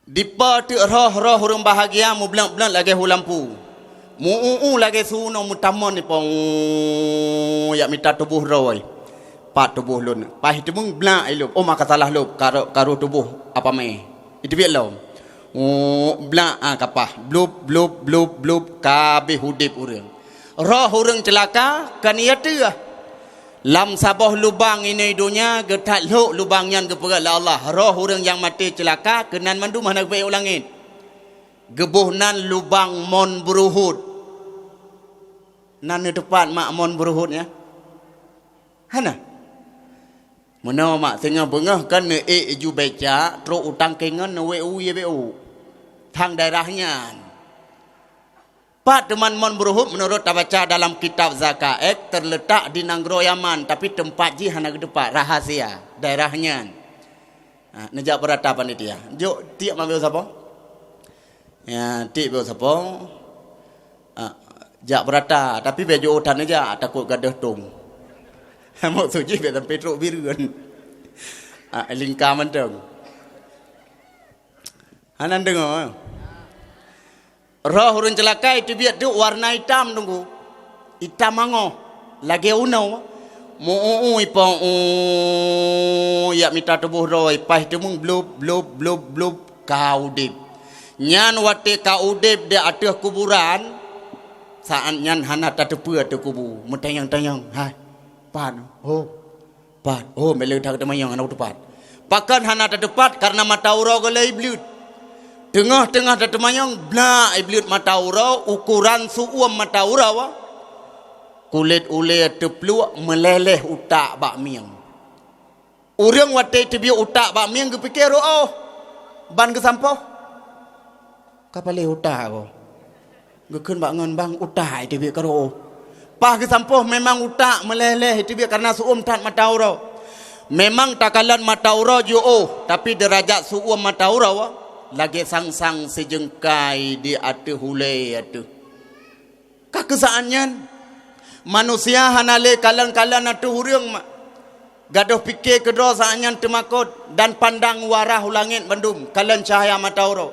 Dipa teuk roh-roh ureuëng bahagia meubleuet-bleuet lagée hu lampu. Meu-u-u lagée su unoe meutamon ipo, jak mita tuboh droe. Pat tuboh lôn. Paih teumeung blak ilop. Oh, maka salah lop. Karu-, karu tuboh apa meh. Iteubiet lom. Oh, blak, ah, kapah. Blub, blub, blub, blub. Kabeh udeb ureuëng. Roh ureuëng ceulaka, kan iya teuh. Lam saboh lubang inai donya, geuthat lhok lubang nyan geupeugah lé Allah. Roh ureuëng nyang maté ceulaka, keunan mandum hana geupeuék u langét. Geuboh nan lubang mon beuruhot. Nan neuteupat mak mon beuruhot nyan? Hana. Meunoe mak singoh beungoh kan neuék iju becak, trok u tangkengon neuwék u ie bék u. Tang daerah nyan. Pat teuma mon beuruhot meunurot tabaca dalam kitab Zakaek, terletak di nanggroe Yaman, tapi teumpat jih hana geuteupat, rahasia daerah nyan. Ha, neujak beurata panitia. Jok tiek mabeu sapo? Ya, tiek beu sapo? Ha, jak beurata, tapi bèk jok utan neujak, takot gadôh tong. Maksud jih bèk sampai trok bireuen. Ha, lingka mantong. Hana deungoe. Roh ureuëng ceulaka iteubiet teuk warna itam teungku. Itam angoh. Lagée unoe. Meu-u-u ipo, u, jak mita tuboh droe, paih teumeung blub, blub, blub, blub, ka udeb. Nyan watée ka udeb di ateueh kuburan, saát nyan hana tateupeue ateueh kubu. Meutanyong-tanyong, hai, pat, ho. Pat, oh, meuleue that teumanyong hana teupat. Pakon hana tateupat? Kareuna mata uroe gohlom ibleuet. Teungoh-teungoh tateumanyong, blak ibleuet mata uroe, ukoran seuuem mata uroe. Kulét ulée teupluek, meuléh-léh utak bak mieng. Ureuëng watée teubiet utak bak mieng geupike reuôh ban geusampôh. Ka paléh utak ko. Geukheun bak ngon bang utak teubiet ka reuôh. Paih geusampôh memang utak meuléh-léh teubiet kareuna seuuem that mata uroe. Memang takalon mata uroe jiôh, tapi deurajat seuuem mata uroe lagée sang-sang sijeungkai di ateueh ulée ateueh. Ka keusaát nyan, manusia hana lé kalon-kalon ateueh ureuëng ma-, gadôh pike keudroe saát nyan teumakot dan pandang u arah u langét bandum kalon cahya mata uroe.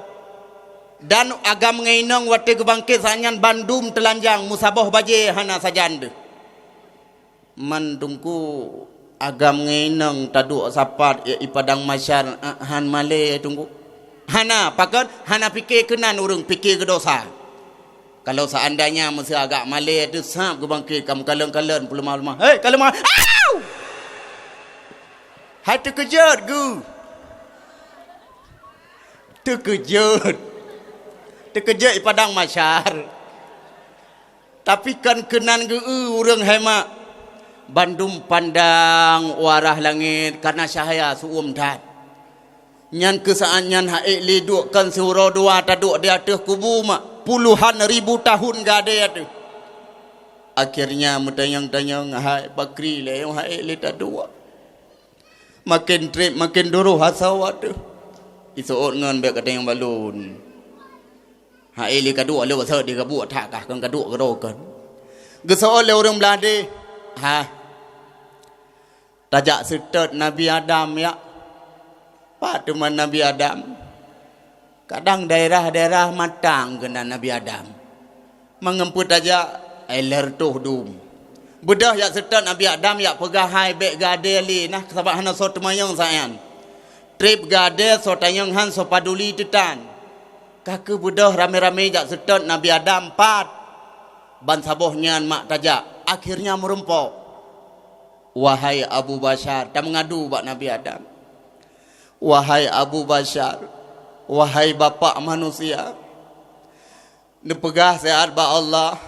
Dan agam ngon inong watée geubangket saát nyan bandum teulanjang meusaboh bajée hana sajan deuh. Man Teungku, agam ngon inong taduek sapat i padang mahsyar, eh, han malée Teungku? Hana, pakon? Hana pike keunan ureuëng, pike keu dosa. Kalau seandainya meuseu agak malée teuh sab geubangket ka meukalon-kalon peuleumah-leumah. Hei, ka leumah. Au! Hai teukeujot geuh. Teukeujot. Teukeujot i padang mahsyar. Tapi kan keunan geu-eu ureuëng hai mak. Bandum pandang u arah langét kareuna cahya seuuem that. Nyan keusaát nyan ha'ék lé duek kon siuroe dua taduek di ateueh kubu mak, puluhan ribu tahun gadée ateueh. Akhirnya meutanyong-tanyong, "Hai pakri lé nyang ha'ék lé taduek? Maken treb maken duroh asoe ateueh." Iseuôt ngon bék katanyong balon. Ha'ék lé kaduek lé basa di kabuek that kah kon kaduek keudroe kon. Geuseuôt lé ureuëng blah deh, "Hah, tajak seutôt Nabi Adam yak." Pat teuma Nabi Adam? Kadang daerah-daerah matang keunan Nabi Adam. Mangeumpeue tajak, ai lheueh toh dum. Beudôh jak seutôt Nabi Adam jak peugah hai bék gadée lé nah sabab hana soe teumanyong saát nyan. Treb gadée soe tanyong han soe paduli teutan. Ka keuh beudôh ramé-ramé jak seutôt Nabi Adam pat. Ban saboh nyan mak tajak, akhirnya meurumpok. Wahai Abu Basyar, tameungadu bak Nabi Adam. Wahai Abu Basyar, wahai bapak manusia, neupeugah siat bak Allah,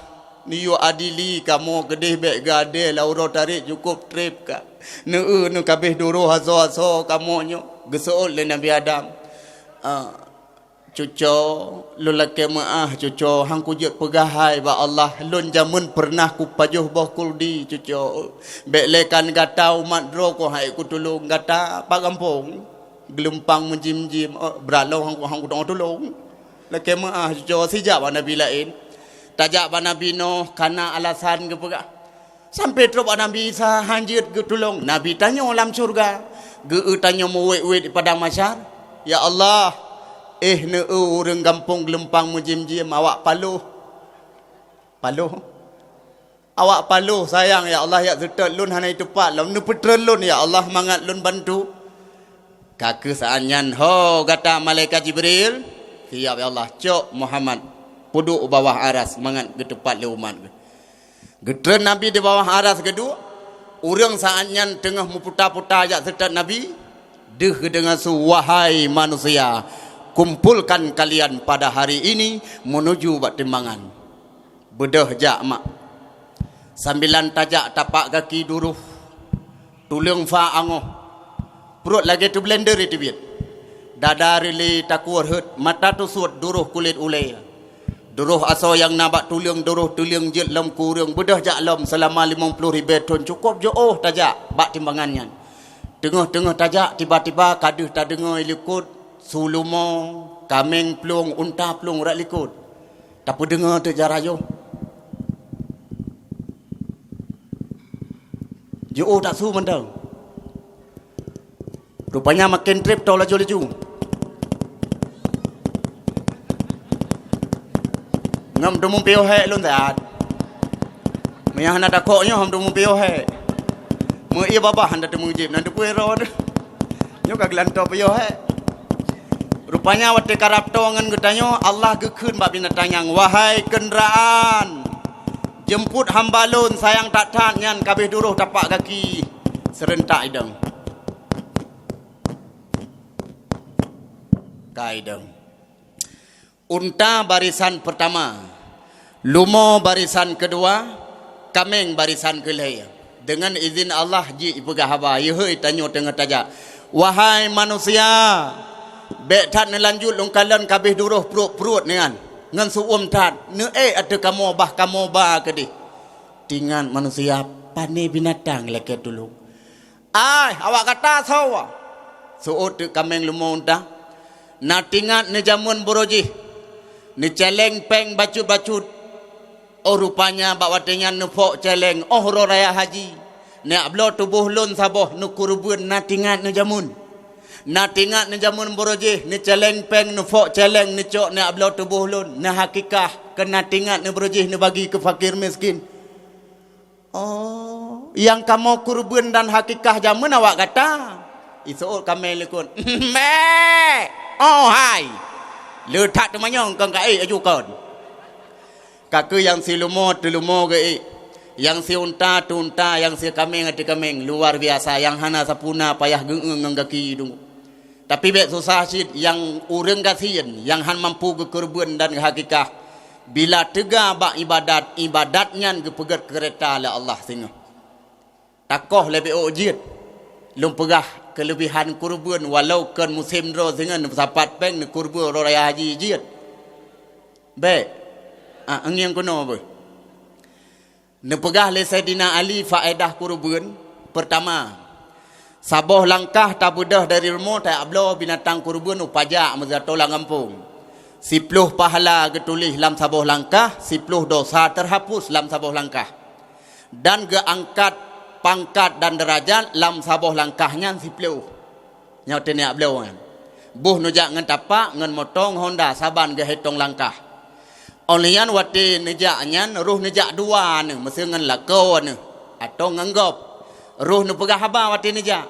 neuyue adili kamoe keudeh bék gadée lam uroe tarek cukôp treb ka. Neu-eu neukabeh duroh asoe-asoe kamoe nyoe. Geuseuôt lé Nabi Adam, "Ah, cucoe, lôn lakée meuáh cucoe, han kujeuet peugah hai bak Allah, lôn jameun peureunah kupajoh boh kuldi cucoe. Bék lé kan gata umat droe ko hai kutulông gata, pat gampông. Geulumpang meujim-jim, oh, brat lôn han, han kutulông. Lakée meuáh cucoe, sijak bak nabi laén." Tajak bak Nabi Nuh, kana alasan geupeugah. Sampoe trok bak Nabi Isa han jeuet geutulông. Nabi tanyoe lam syeuruga. Geu-eu tanyoe meuwét-wét di padang mahsyar. Ya Allah, éh neu-eu ureuëng gampông geulumpang meujim-jim awak paloh. Paloh. Awak paloh sayang ya Allah, jak seutôt lôn hana iteupat lom. Neupeutreun lôn ya Allah mangat lôn bantu. Ka keuh saát nyan, "Ho gata malaikat Jibril, siap ya Allah, cok Muhammad peuduek u bawah aras mangat geuteupat lé umat geuh." Geutreun Nabi di bawah aras geuduek, ureuëng saát nyan teungoh meuputa-puta jak seutôt Nabi, deuh geudeungoe su, "Wahai manusia, kumpulkan kalian pada hari ini menuju bak timbangan." Beudôh jak mak. Sambilan tajak tapak gaki duroh. Tuleueng fa angoh. Pruet lagée teublender iteubiet. Dada reulée takue rhot, mata teusuet duroh kulét ulée. Duroh asoe nyang na bak tuleueng, duroh tuleueng jeuet lom keu ureuëng, beudôh jak lom seulama limong ploh ribée thon cukôp jiôh tajak bak timbangan nyan. Teungoh-teungoh tajak, tiba-tiba ka deuh tadeungoe i likot su leumo, kaméng plueng, unta plueng rot likot. Tapeudeungoe teuk jak rayeuk. Jiôh that su mantong. Rupanya maken treb toe laju-laju. Ngon teumeupiôh hék lôn that. Meunyo hana takok nyoe hom teumeupiôh hék. Meu ie babah hana teumeujieb nan teupeue droe. Nyoe ka geulantoe piôh hék. Rupanya watée karab toe ngon geutanyoe, Allah geukheun bak binatang nyan, "Wahai keundaraan, jeumpot hamba lôn sayang that-that nyan kabeh duroh tapak gaki seureuntak idong." Ka idong. Unta barisan peurtama, leumo barisan keudua, Kaméng barisan keu lhée. Deungon izin Allah jih ipeugah haba, "Yeuhôi tanyoe teungoh tajak. Wahai manusia, bék that neulanjut lôn kalon kabéh duroh pruet-pruet nyan, ngon seu-uem that, neuék ateueh kamoe bah kamoe ba keudeh." Teuingat manusia, pane binatang lakée tulông. "Ai, awak gata soe?" Seuôt teuk kaméng lumoe unta. "Na teuingat neujameun buroe jih, neucéléng péng bacut-bacut. Oh, rupanya bak watée nyan neufok céléng, oh, uroe raya haji. Neujak bloe tuboh lôn saboh neukeureubeuen, na teuingat neujameun. Na teuingat neujameun buroe jih, neucéléng péng, neufok céléng, neucok neujak bloe tuboh lôn, neuhakikah, keu na teuingat neuburoe jih neubagi keu fakir miskin." "Oh, nyang kamoe keureubeuen dan hakikah jameun awak gata?" Iseuôt kaméng likot. "Mé! Oh hai! Le that teumanyong kon ka ék aju kon." Ka keuh nyang silumoe teulumoe geuék, nyang siunta teunta, nyang sikaméng ateueh kaméng, luar biasa, nyang hana sapeue na payah geuéue ngon gaki deungoe. Tapi bék susah cit nyang ureuëng gasien nyang hán mampu geukeureubeuen dan geuhakikah. Bila teuga bak iébadat, iébadat nyan geupeugét keureuta lé Allah singoh. Takoh lé B O jeuet. Lôn peugah keuleubehan keureubeuen walau kon musém droe singoh neupeusapat péng neukeureubeuen uroe raya haji jeuet. Bék. Ah, ngieng keunoe beuh. Neupeugah lé Saidina Ali faédah keureubeuen, peurtama, saboh langkah tabeudôh dari rumoh tajak bloe binatang keureubeuen u pajak meusato lam gampông. Siploh pahala geutuléh lam saboh langkah, siploh dosa teuhapus lam saboh langkah. Dan geuangkat pangkat dan deurajat lam saboh langkah nyan siploh. Nyoe teuh neujak bloe nyan. Boh neujak ngon tapak, ngon moto, ngon honda, saban geuhitong langkah. Óh lheueh nyan watée neujak nyan, roh neujak dua neuh, meuseu ngon lakoe neuh, atau ngon gob. Roh neupeugah haba watée neujak.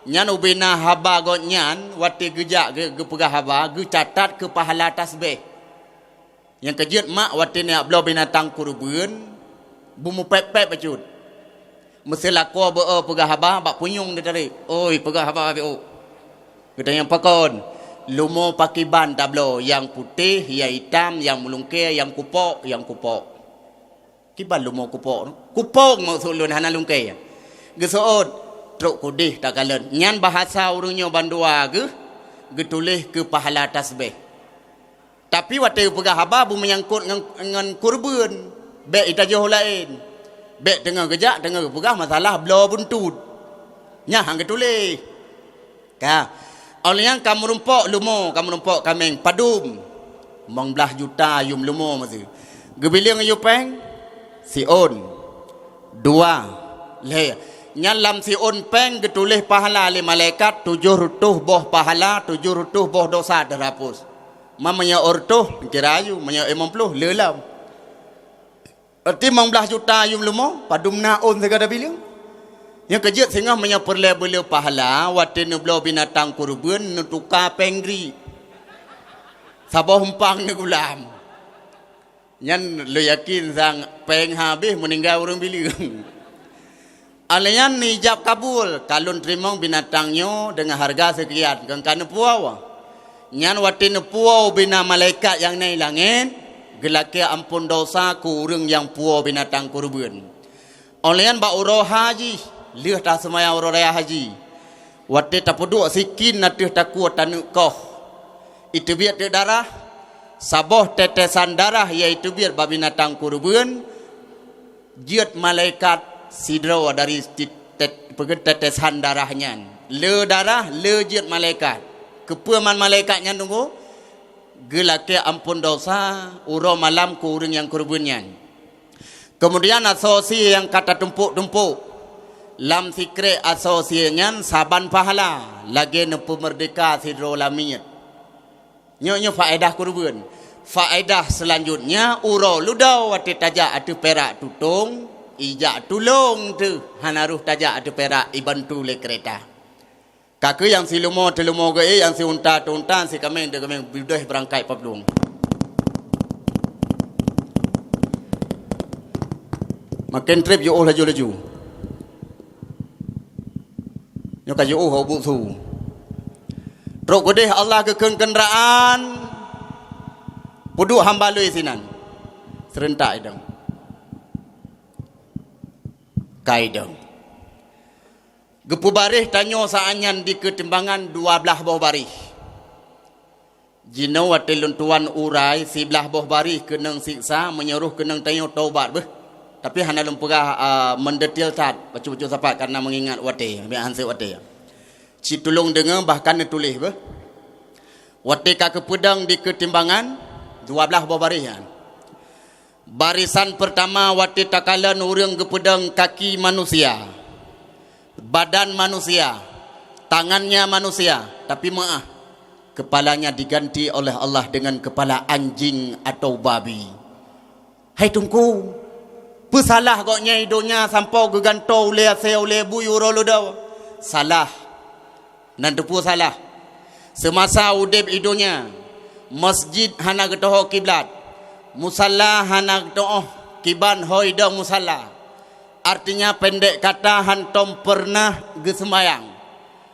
Nyan ubena haba gobnyan watée geujak geu-, geupeugah haba, geucatat keu pahala tasbeh. Nyang keujeuet mak watée neujak bloe binatang keureubeuen, beumupéb-péb bacut. Meuseu lakoe beu-o peugah haba bak punyueng neutarek. "Oi, peugah haba B O." Geutanyong, "Pakon?" "Lumoe pakiban tabloe, nyang putéh, nyang itam, nyang meulungkée, nyang kupok, nyang kupok." "Kiban lumoe kupok?" "Kupok maksud lôn, hana lungkée." Geuseuôt, trok keudeh takalon. Nyan bahasa ureuëng nyoe bandua geuh geutuléh keu pahala tasbeh. Tapi watée geupeugah haba beumeunyangkot ngon, ngon keureubeuen, bék itajoh laén. Bék teungoh geujak, teungoh geupeugah masalah bloe buntut. Nyan han geutuléh. Ka. Óh lheueh nyan ka meurumpok lumoe, ka meurumpok kaméng padum. Limong blaih juta yum lumoe meuseu. Geubileueng yue péng, siôn. Dua, lhée. Nyan lam siôn péng geutuléh pahala lé malaikat tujoh reutôh boh pahala, tujoh reutôh boh dosa teuhapus. Ma meunyoe reutôh, kira aju, meunyoe limong ploh, le lom. Berarti limong blaih juta yum lumoe, padum na ôn sigoe tabileueng. Nyang keujeuet singoh meunyoe peureulée beuleu pahala, watée neubloe binatang keureubeuen, neutuka péng gri. Saboh umpang neugulam. Nyan lôn yakin sang péng habéh meuninggai ureuëng bileueng. Óh lheueh nyan neujab kabul, "Ka lôn teurimong binatang nyoe deungon hareuga seukian, kon ka neupuwoe." Nyan watée neupuwoe ubena malaikat nyang na i langét, geulakée amphon dosa keu ureuëng nyang puwoe binatang keureubeuen. Óh lheueh nyan bak uroe haji, lheueh taseumayang uroe raya haji, watée tapeuduek sikin ateueh takue taneuk koh, iteubiet teuk darah, saboh tetesan darah nyang iteubiet bak binatang keureubeuen, jeuet malaikat sidroe dari tit-, tet-, peugét tetesan darah nyan. Le darah, le jeuet malaikat. Keupeue man malaikat nyan teungku? Geulakée amphon dosa uroe malam keu ureuëng nyang keureubeuen nyan. Keumudian asoe sie nyang ka tatumpôk-tumpôk. Lam sikrék asoe sie nyan saban pahala, lagée neupeumeurdeka sidroe lamiet. Nyoe, nyoe faédah keureubeuen. Faédah seulanjutnya, uroe ludoe watée tajak ateueh pirak tutong, ijak tulông teuh, hana rôh tajak ateueh pirak, ibantu lé keureta. Ka keuh nyang silumoe teulumoe geuék, nyang siunta teununta, sikaméng teukaméng beudôh beurangkat padum. Maken treb jiôh laju-laju. Nyoe ka jiôh ubuk su. Trok keudeh Allah geukheun keundaraan, peuduek hamba lôn sinan. Seurentak idong. Ka idong. Geupeubaréh tanyoe saát nyan dikeue timbangan dua blaih boh baréh. Jinoe watée lôn tuan urai, siblaih boh baréh keunong siksa, meunyoe roh keunong tanyoe taubat beuh. Tapi hana lôn peugah, a, mendetail that, bacut-bacut sapat, karena mengingat watée, biar han sép watée. Cit tulông deungoe, bahkan neutuléh beuh. Watée ka geupeudong dikeue timbangan, dua blaih boh baréh nyan. Barisan peurtama watée takalon ureuëng geupeudong kaki manusia, badan manusia, tangannya manusia, tapi meuáh, kepalanya diganti oleh Allah dengan kepala anjing atau babi. Hai Teungku, peusalah gobnyan i donya sampoe geugantoe ulée asée ulée bui uroe ludoe? Salah. Nan teupeue salah? Seumasa udeb i donya, masjid hana geutohô kiblat, musalla hana geutohô kiban ho idong musalla. Artinya, pendek kata, hantom peureunah geuseumayang.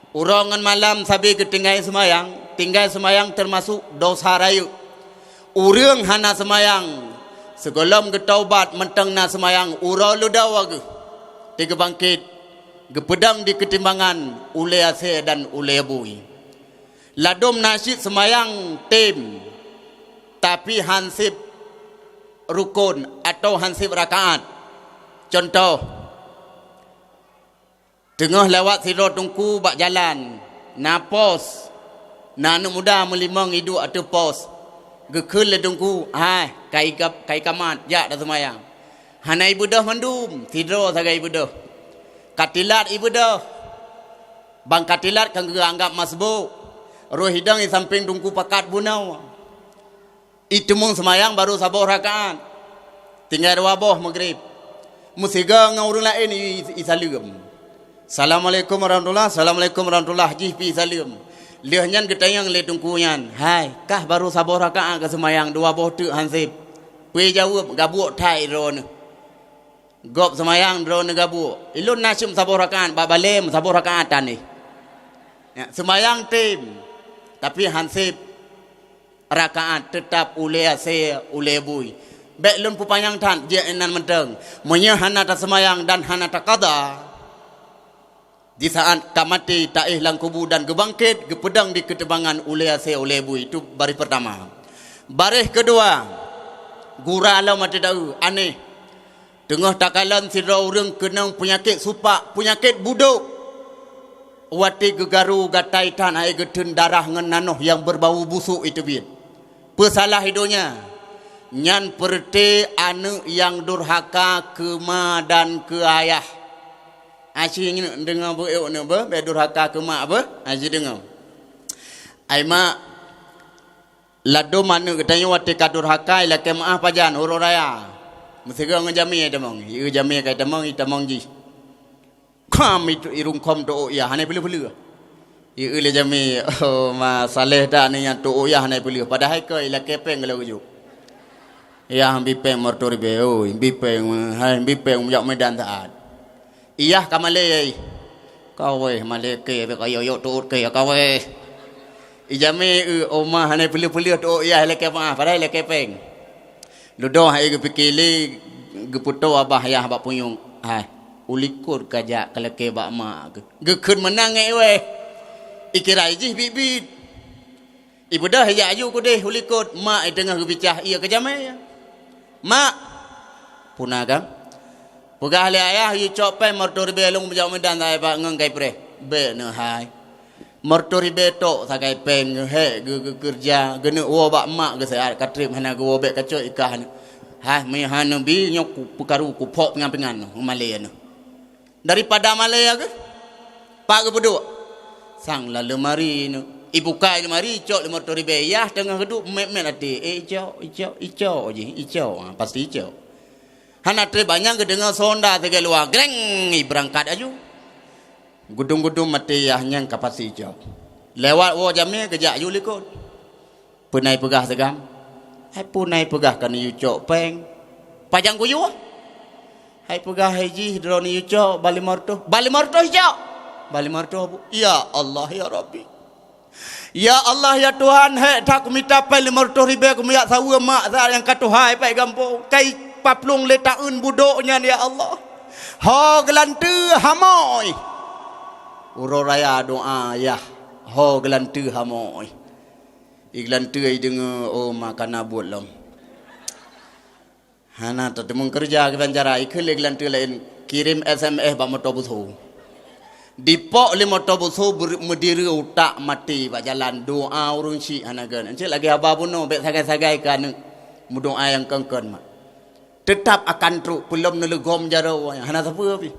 Uroe ngon malam sabe geutinggai seumayang, tinggai seumayang teumasok dosa rayeuk. Ureuëng hana seumayang, sigohlom geutaubat mantong na seumayang uroe ludoe geuh, teuk geubangkét, geupeudong dikeue timbangan ulée asée dan ulée bui. Ladôm na cit seumayang tem, tapi han sép rukon atawa han sép rakaat. Cuntoh, teungoh lewat sidroe teungku bak jalan, na pos, na aneuëk muda meulimong iduek ateueh pos. Geukheun lé teungku, "Hai, ka ika-, ka ikamat, jak taseumayang." Hana ibeudôh mandum, sidroe sagai ibeudôh. Ka tilat ibeudôh. Ban ka tilat ka geuanggab masbôk. Roh idong i sampéng teungku pakat bunoe. Iteumeung seumayang barô saboh rakaat. Tinggai dua boh Maghrib. Meusigoe ngon ureuëng laén i, i, isaleuem. "Assalamualaikum warahmatullah, assalamualaikum warahmatullah," jih pih isaleuem. Lheueh nyan geutanyong lé teungku nyan, "Hai, kah barô saboh rakaat ka seumayang, dua boh teuk han sép?" Peue jaweueb, "Gabuek that droeneuh." Gob seumayang droeneuh gabuek. "Ilôn na cit saboh rakaat, bak balée saboh rakaat tanéh." Ya, seumayang tem, tapi han sép rakaat, teutap ulée asée, ulée bui. Bék lôn peupanyang that, jeuet inan mantong. Meunyoe hana taseumayang dan hana takada, di saát ka maté, taéh lam kubu dan geubangkét, geupeudong dikeue timbangan ulée asée, ulée bui. Itu baréh peurtama. Baréh keudua, gura lom maté taeu, anéh. Teungoh takalon sidroe ureuëng keunong peunyakét supak, peunyakét budok. Watée geugaru gatai that hai geuteun darah ngon nanoh nyang beubau busôk iteubiet. Peusalah i donya, nyan peureuté aneuëk nyang durhaka keu ma dan keu ayah. Aci deungoe beu-, eu-, beu-, bék durhaka keu mak beuh, aci deungoe. Ai mak, ladôm aneuëk geutanyoe watée ka durhaka, ilakée meuáh pajan, uroe raya. Meusigoe ngon jamé itamong, ié jamé ka itamong, itamong jih. Kham itu irungkôm teuôk yah, hana peuleueh-peuleueh. Ié lé jamé, oh, ma saleh that ni nyang teuôk yah hana peuleueh. Padahai keu ilakée péng laju. Yah bi péng meureutoh ribée, oi, bi péng, hai, bi péng meujak meudan saát. Iyah ka malée, ai. Kawéh malée kée, bèk kayok-yok teuôt kée, kawéh. Ijamé, eu, oma hana peuleueh-peuleueh teuôt iyah ilakée meuáh, padahai ilakée péng. Ludoh hai geupike lé, geupeutoe babah yah bak punyueng. Hai, ulikot ka jak keu lakée bak mak. Geukheun meunan ngon iweh. Ikira jih biet-biet. Ibeudôh ijak aju keudeh ulikot, mak iteungoh geubicah ié keu jamé. "Mak," puna kan? "Peugah lé ayah yue cok péng meureutoh ribée lôn meujak meudan sagai bak ngon kai preh." "Bèk neuh hai. Meureutoh ribée tok sagai péng geuhék geu-, geukeureuja, geuneuk woe bak mak geuseuhat ka treb hana geuwoe, bèk kacok ikah neuh. Hai, meuhana bi nyoe ku-, peukaru kuphok pingan-pingan neuh, malée neuh." Daripada malée geuh, pat geupeuduek? Sang lam leumari neuh. Ibuka leumari, icok lé meureutoh ribée, yah teungoh geuduek mét-mét até. Eh, icok, icok, icok jih, icok. Ha, pasti icok. Hana treb bak nyan geudeungoe sonda sagai luwa, greng, ibeurangkat aju. Gudum-gudum maté yah nyan ka pasti icok. Lewat woe jamé geujak aju likot. "Peue na ipeugah sigam?" "Hai peue na ipeugah ka neuyue cok péng." "Pajan kuyue?" "Hai peugah hai jih droeneuh yue cok bak limong reutôh." "Bak limong reutôh icok?" "Bak limong reutôh, Bu." "Ya Allah, ya Rabbi. Ya Allah, ya Tuhan, hék that kumita péng limong reutôh ribée kumeujak saweue mak saát nyang ka tuha i pèt gampông. Kai paplong lé taeun budok nyan, ya Allah. Ho geulanteue hamoi. Uroe raya doa yah. Ho geulanteue hamoi. Igeulanteue ideungoe, oh, ma kana buet lom. Hana tateumeung keureuja kiban cara, ikheun lé geulanteue laén, kirém S M S bak moto buso. Dipok lé moto buso ber-, meudireue utak maté bak jalan, doa ureuëng syik hana gét. Encet lagée haba bunoe, bék sagai-sagai keu aneuëk meudoa nyang kon-kon mak. Teutap akan trok, peulom neuleugom jaroe, hana sapeue pih.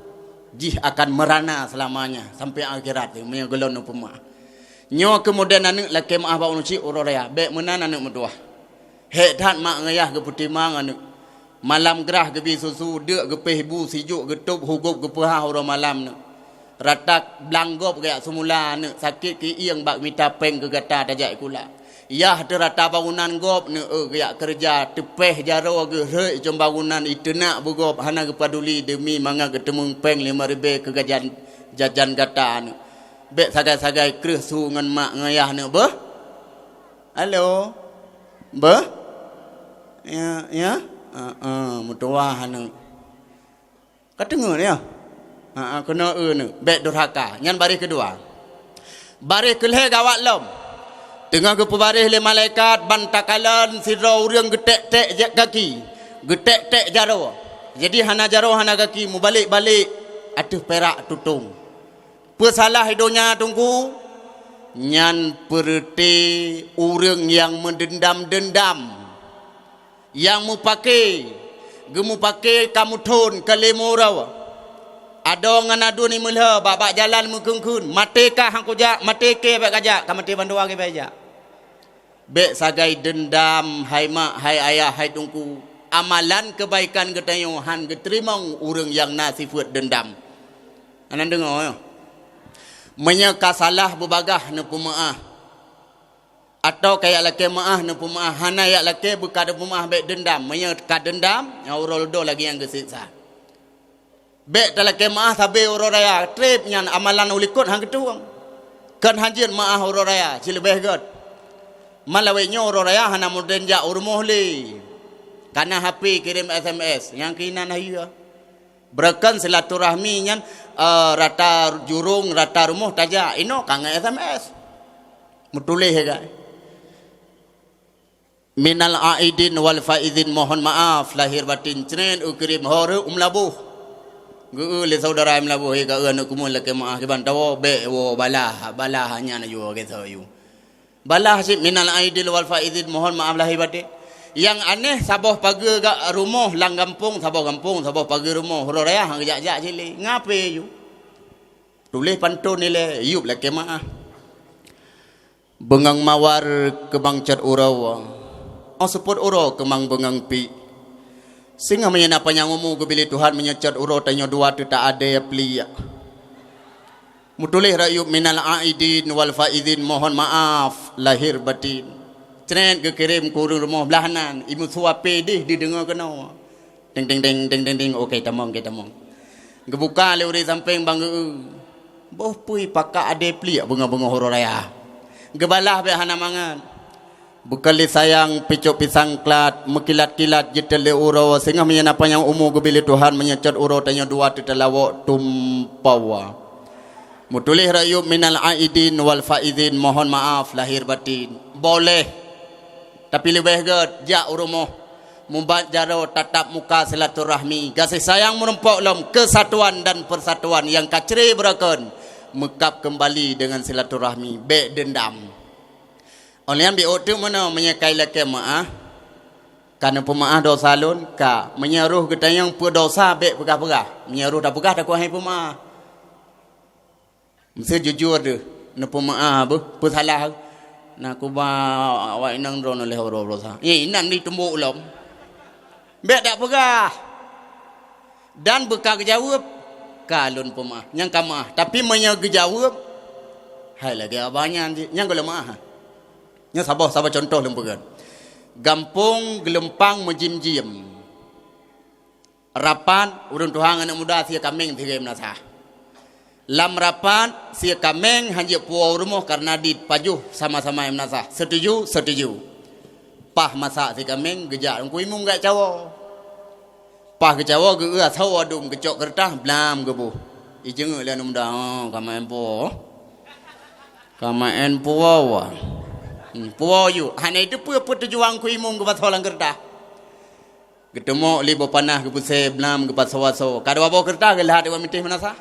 Jih akan meurana seulamanya sampai akhirat, meunyoe gohlom neupeumeuáh. Nyoe keumudian aneuëk lakée meuáh bak ureuëng syik uroe raya, bék meunan aneuëk meutuwah. Hék that mak ngon yah geupeutimang aneuëk. Malam grah geubi susu, deuk geupéh bu, sijok geutôb, hugôb geupeuhah uroe malam neuëk. Rata blang gob geujak seumula aneuëk, sakét keuieng bak mita péng keu gata tajak sikula. Yah teurata bangunan gob neuëk geujak keureuja, teupéh jaroe geuhreuek cong bangunan, iteunak beugob hana geupaduli deumi mangat geuteumeung péng limong ribée keu gajan jajan gata neuëk. Bék sagai-sagai kreueh su ngon mak ngon yah neuëk beuh. Halo? Beuh? Ya, ya? Heeh, meutuwah aneuëk. Ka teungeut ya? Heeh, keunoe eu neuëk. Bék durhaka. Nyan baréh keudua. Baréh keulhée gawat lom. Teungoh geupeubaréh lé malaikat ban takalon sidroe ureuëng geutek-tek jak gaki, geutek-tek jaroe. Jadi hana jaroe hana gaki, mubalek-balek ateueh pirak tutong. Peusalah donya Teungku, nyan peureuté ureuëng nyang meudeundam-deundam, nyang meupaké, geumeupaké ka meuthon ka lhée uroe. Adoe ngon aduen imeulhée bak-bak jalan meukheun-kheun, maté kah han kujak, maté kée bék kajak, ka maté bandua kée bék jak. Bék sagai deundam, hai mak, hai ayah, hai teungku. Amalan keubaikan geutanyoe han geuteurimong ureuëng nyang na sifeuet deundam. Hana deungoe, nyoe. Meunyoe ka salah beubagaih neupeumeuáh, atawa ka jak lakée meuáh neupeumeuáh, hana jak lakée beuka neupeumeuáh, bék deundam. Meunyoe ka deundam, nyan uroe dudoe lagée nyang geuseksa. Bék talakée meuáh sabe uroe raya, treb nyan amalan u likot han geutueng. Kon han jeuet meuáh uroe raya, sileubeh gét. Man lawét nyoe uroe raya hana meudeunjak u rumoh lé. Kana H P kirém S M S, nyang keuinan hayeue. Beureukan silaturahmi nyan, eh, rata jurong, rata rumoh tajak, inoe ka ngon S M S. Meutuléh, hai gai. Minal aidin wal faizin, mohon maaf lahir batin. Cret, eu kirém, ho rhot u Meulaboh. Geu-eu lé saudara Meulaboh, "Hei, ka eu aneuëk keumuen lakée meuáh kiban tawoe, bék woe balah, balah nyan aju, geusok aju." Balah cit, "Minal aidin wal faizin, mohon maaf lahir batin." Nyang aneh, saboh pageue gak rumoh lam gampông, saboh gampông, saboh pageue rumoh, uroe raya han geujak-jak cit lé. Ngape aju? Tuléh pantôn ilée, yub lakée meuáh. Beungoh mawar keumang cot uroe, oh seupôt uroe keumang beungoh piek. Singoh meunyoe na panyang umu geubri lé Tuhan, meunyoe cot uroe tanyoe dua teuta adé pliek. Meutuléh rakyueb minal aidin wal faizin, mohon maaf lahir batin. Cret geukirém keu ureuëng rumoh blaih nan, imeusuape deh dideungoe keunoe. Ding, ding, ding, ding, ding, ding. Oke, tamong, oke, tamong. Geubuka lé ureuëng sampéng bang geu-eu. Boh pui pakak adé pliek beungoh-beungoh uroe raya. Geubalah bék hana mangat. Beukali sayang picok pisang klat, meukilat-kilat jiteuet lé uroe, singoh meunyoe na panyang umu geubri lé Tuhan, meunyoe cot uroe tanyoe dua teutalawok tumpawa. Meutuléh rakyueb minal aidin wal faizin, mohon maaf lahir batin. Boleh. Tapi leubeh gét jak u rumoh, mubat jaroe, tatap muka, silaturahmi, gaséh sayang meurumpok lom, keusatuan dan peusatuan nyang ka cré beureuken meukab keumbali deungon silaturahmi, bék deundam. Óh lheueh nyan biôh teuk meunoe meunyoe ka ilakée meuáh, ka neupeumeuáh desya lôn, ka. Meunyoe roh geutanyong peue desya, bék peugah-peugah. Meunyoe roh tapeugah, takot han ipeumeuáh. Meusé jujur deuh, neupeumeuáh beuh, peusalah. Na kuba awak inong droeneuh lheueh uroe-uroe sa. Nyan inan ditumbok lom. Bék dak peugah. Dan beuka geujaweueb, ka lôn peumeuáh. Nyang ka meuáh. Tapi meunyoe geujaweueb, hai lagée abah nyan jih. Nyang gohlom meuáh. Nyoe saboh, saboh cuntoh lôn peugah. Gampông Geulumpang meujim-jim. Rapat, ureuëng tuha ngon aneuëk muda sie kaméng sigoe meunasah. Lam rapat, sie kaméng han jeuet puwoe u rumoh kareuna dipajoh sama-sama meunasah. Setuju? Setuju. Paih masak sie kaméng, geujak lam kuimu geujak cawoe. Paih geucawoe geu-eu asoe dum geucok keureutah blam geuboh. Ijeungeuek lé aneuk muda, "Oh, ka maén puwoe. Ka maén puwoe." Hmm, puwoe yue. Hana iteupeue peue tujuan Teungku Imum geupasoe lam keureutah. Geuteumok lé boh panah geupeuséh blam geupasoe-asoe. Ka dua boh keureutah geulhat dua mitéh meunasah.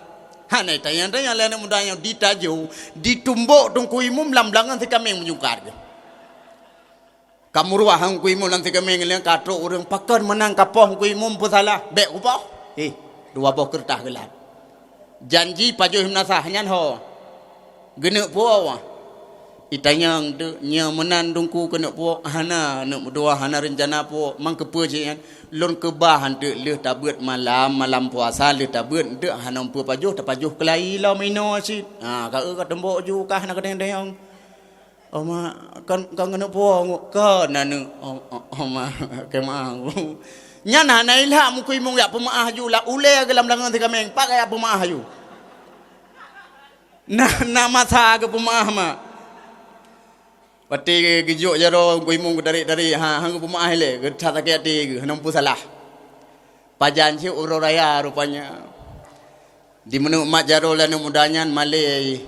Hana itanyong-tanyong lé aneuk muda nyoe ditajô, ditumbok Teungku Imum lam blangon sikaméng meujungkat geuh. Ka meuruah Teungku Imum lam sikaméng lé ka trok ureuëng pakon meunan ka poh Teungku Imum peusalah, bék kupoh. Eh, dua boh keureutah geulhat. Janji pajoh meunasah nyan ho. Geuneuk puwoe. Itanyong teuk, nyoe meunan Teungku keuneuk puwoe? Hana, aneuk meutuah hana reuncana puwoe. Mang keupeue cit nyan? Lôn keubah teuk lheueh tabeuet malam, malam puasa lheueh tabeuet teuk hana peue pajoh, tapajoh keulayi lom inoe cit. Ha, ka eu ka teumbok ju ka hana keudéng-déng. Oh, mak, kon, kon keuneuk puwoe, kon aneuk. Oh, oh, oh, mak, keu mak. Nyan hana ilhak Teungku Imum jak peumeu'ah ju, lam ulée geuh lam blangon sikaméng, pat jak peumeu'ah ju. Na, na masa geupeumeu'ah, mak. Watée geujok jaroe Teungku Imum geutarek-tarek, ha, han geupeumeu'ah ilée, geuthat sakét até geuh, hana peusalah. Pajan cit uroe raya rupanya. Di meuneuk mat jaroe lé aneuk muda nyan malée.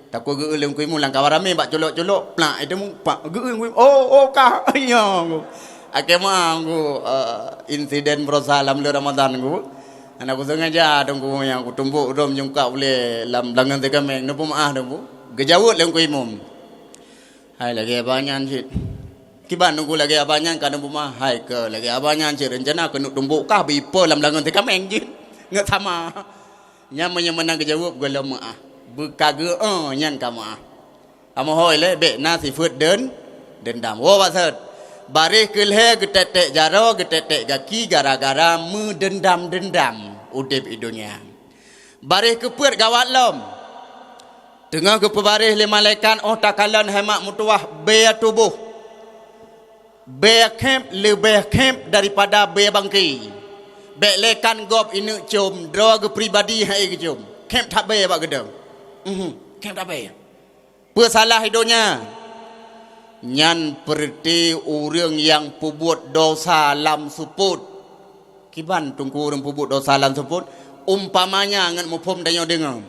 Takue geu-eu lé Teungku Imum lam kawan ramé bak culok-culok, plak, itu mu-, pak, geu-eu Teungku Imum. Oh, oh, ka. Iya, Teungku. Akhé meu'ah, Teungku, eh, insiden berosa lam buleuen Ramadhan, Teungku. Hana kusengaja, Teungku, nyang kutumbok dum jungkak ulée lam blangon sikaméng, neupeumeu'ah, Teungku. Geujaweueb lé Teungku Imum. Hai, lagée abang nyan cit. Kiban Teungku lagée abang nyan ka neupeumeu'ah? Hai, keu lagée abang nyan cit reuncana keuneuk tumbok kah beuipo lam blangon sikaméng jih. Ngeut sama. Nyan meunyoe meunan geujaweueb gohlom meu'ah. Beuka geu-, eh, nyan ka meu'ah. Kamoe hôi lé, bék na sifeuet den-, dendam. Woe bak sot. Baréh keu lhée geutek-tek jaroe, geutek-tek gaki gara-gara meudendam-dendam udeb i donya. Baréh keupeuet gawat lom. Teungoh geupeubaréh lé malaikat óh takalon hai mak meutuwah bée tuboh. Bée khép leubeh khép daripada bée bangke. Bék lé kan gob ineuk com, droe geupribadi hai geucom. Khép that bée bak geudoe. Mhm, khép that bée. Peusalah i donya, nyan peureuté ureuëng nyang peubuet dosa lam seupôt. Kiban Teungku ureuëng peubuet dosa lam seupôt? Umpamanya ngon muphom tanyoe deungoe.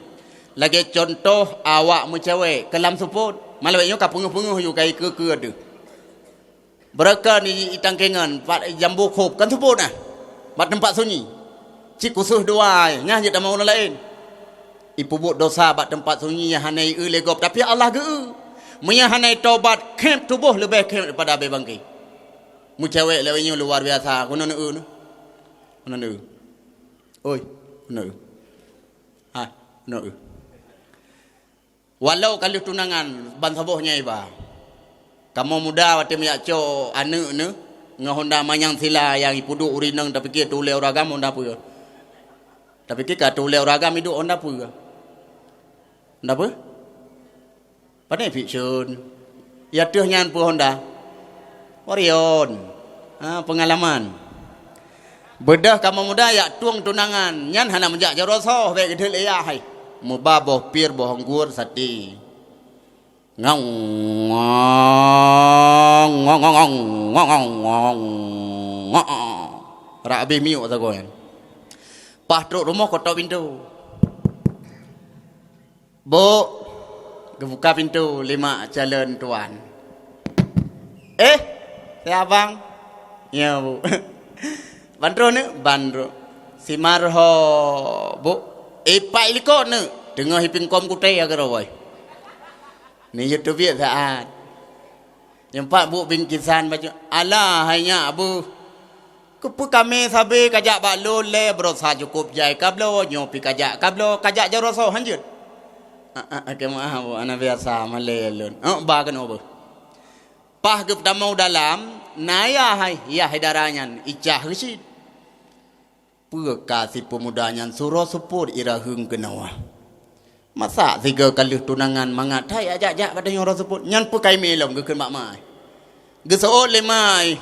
Lagée cuntoh awak meucewek keu lam seupôt. Malam nyoe ka peungeuh-peungeuh yue ka ikeue-keue deuh. Beureukan i, i tangkengon, pat jambu khôb, kan seupôt nah. Bak teumpat sunyi. Cit khusos dua, nyang jeuet tamong ureuëng laén. Ipeubuet dosa bak teumpat sunyi nyang hana i-eu lé gob, tapi Allah geu-eu. Meunyoe hana itobat, khép tuboh leubeh khép daripada abée bangke. Meucewek lawét nyoe luar biasa. Keunoe neu-eu neu. Keunoe neu-eu. Oi, keunoe neu-eu. Hai, keunoe neu-eu. Walau ka lheueh tunangan, ban saboh nyan iba. Kamoe muda watée meujak cok aneuk neuh, ngon honda manyang sila nyang ipeuduek ureuëng inong, tapiké teu ulée ureuëng agam honda peue? Tapiké ka teu ulée ureuëng agam iduek honda peue? Honda peue? Pane fiction. Ya teuh nyan peue honda? Warrior. Ha, peungalaman. Beudôh kamoe muda jak tueng tunangan, nyan hana meujak jaroe soe, bék geudeuet lé yah hai. Meuba boh pir, boh anggor, sate. Ngong, ngong, ngong, ngong, ngong, ngong, ngong. Rak abéh miyuek sagoe nyan. Paih trok rumoh, ketok pintoe. "Bu," geubuka pintoe lé mak calon tuan. "Eh, si abang?" "Ya, Bu." "Ban troh neuk?" "Ban troh." "Si Marho, Bu?" "Eh, pat ilikot neuk?" "Teungoh ipingkom kutéh keudroe." Neuyue teubiet saát. Nyang pat buet bingkisan baju, "Alah, hai nyak beuh. Keupeue kamé sabe kajak bak lôn lé, baroesa cukôp jai kabloe, nyoe pih kajak kabloe, kajak jaroe soe hanjeuet?" "Ah, ah, ah, keumaah, Bu, hana biasa malée lôn." "Oh, ba keunoe beuh." Paih geupeutamong u dalam, na yah hai, yah hai dara nyan, icah geucit. Peue ka si peumuda nyan suroe seupôt i raheueng keunoe? Masa sigoe ka lheueh tunangan mangat that jak-jak bak tanyoe uroe seupôt? Nyan peue ka imé lom geukheun bak ma ai. Geuseuôt lé ma ai,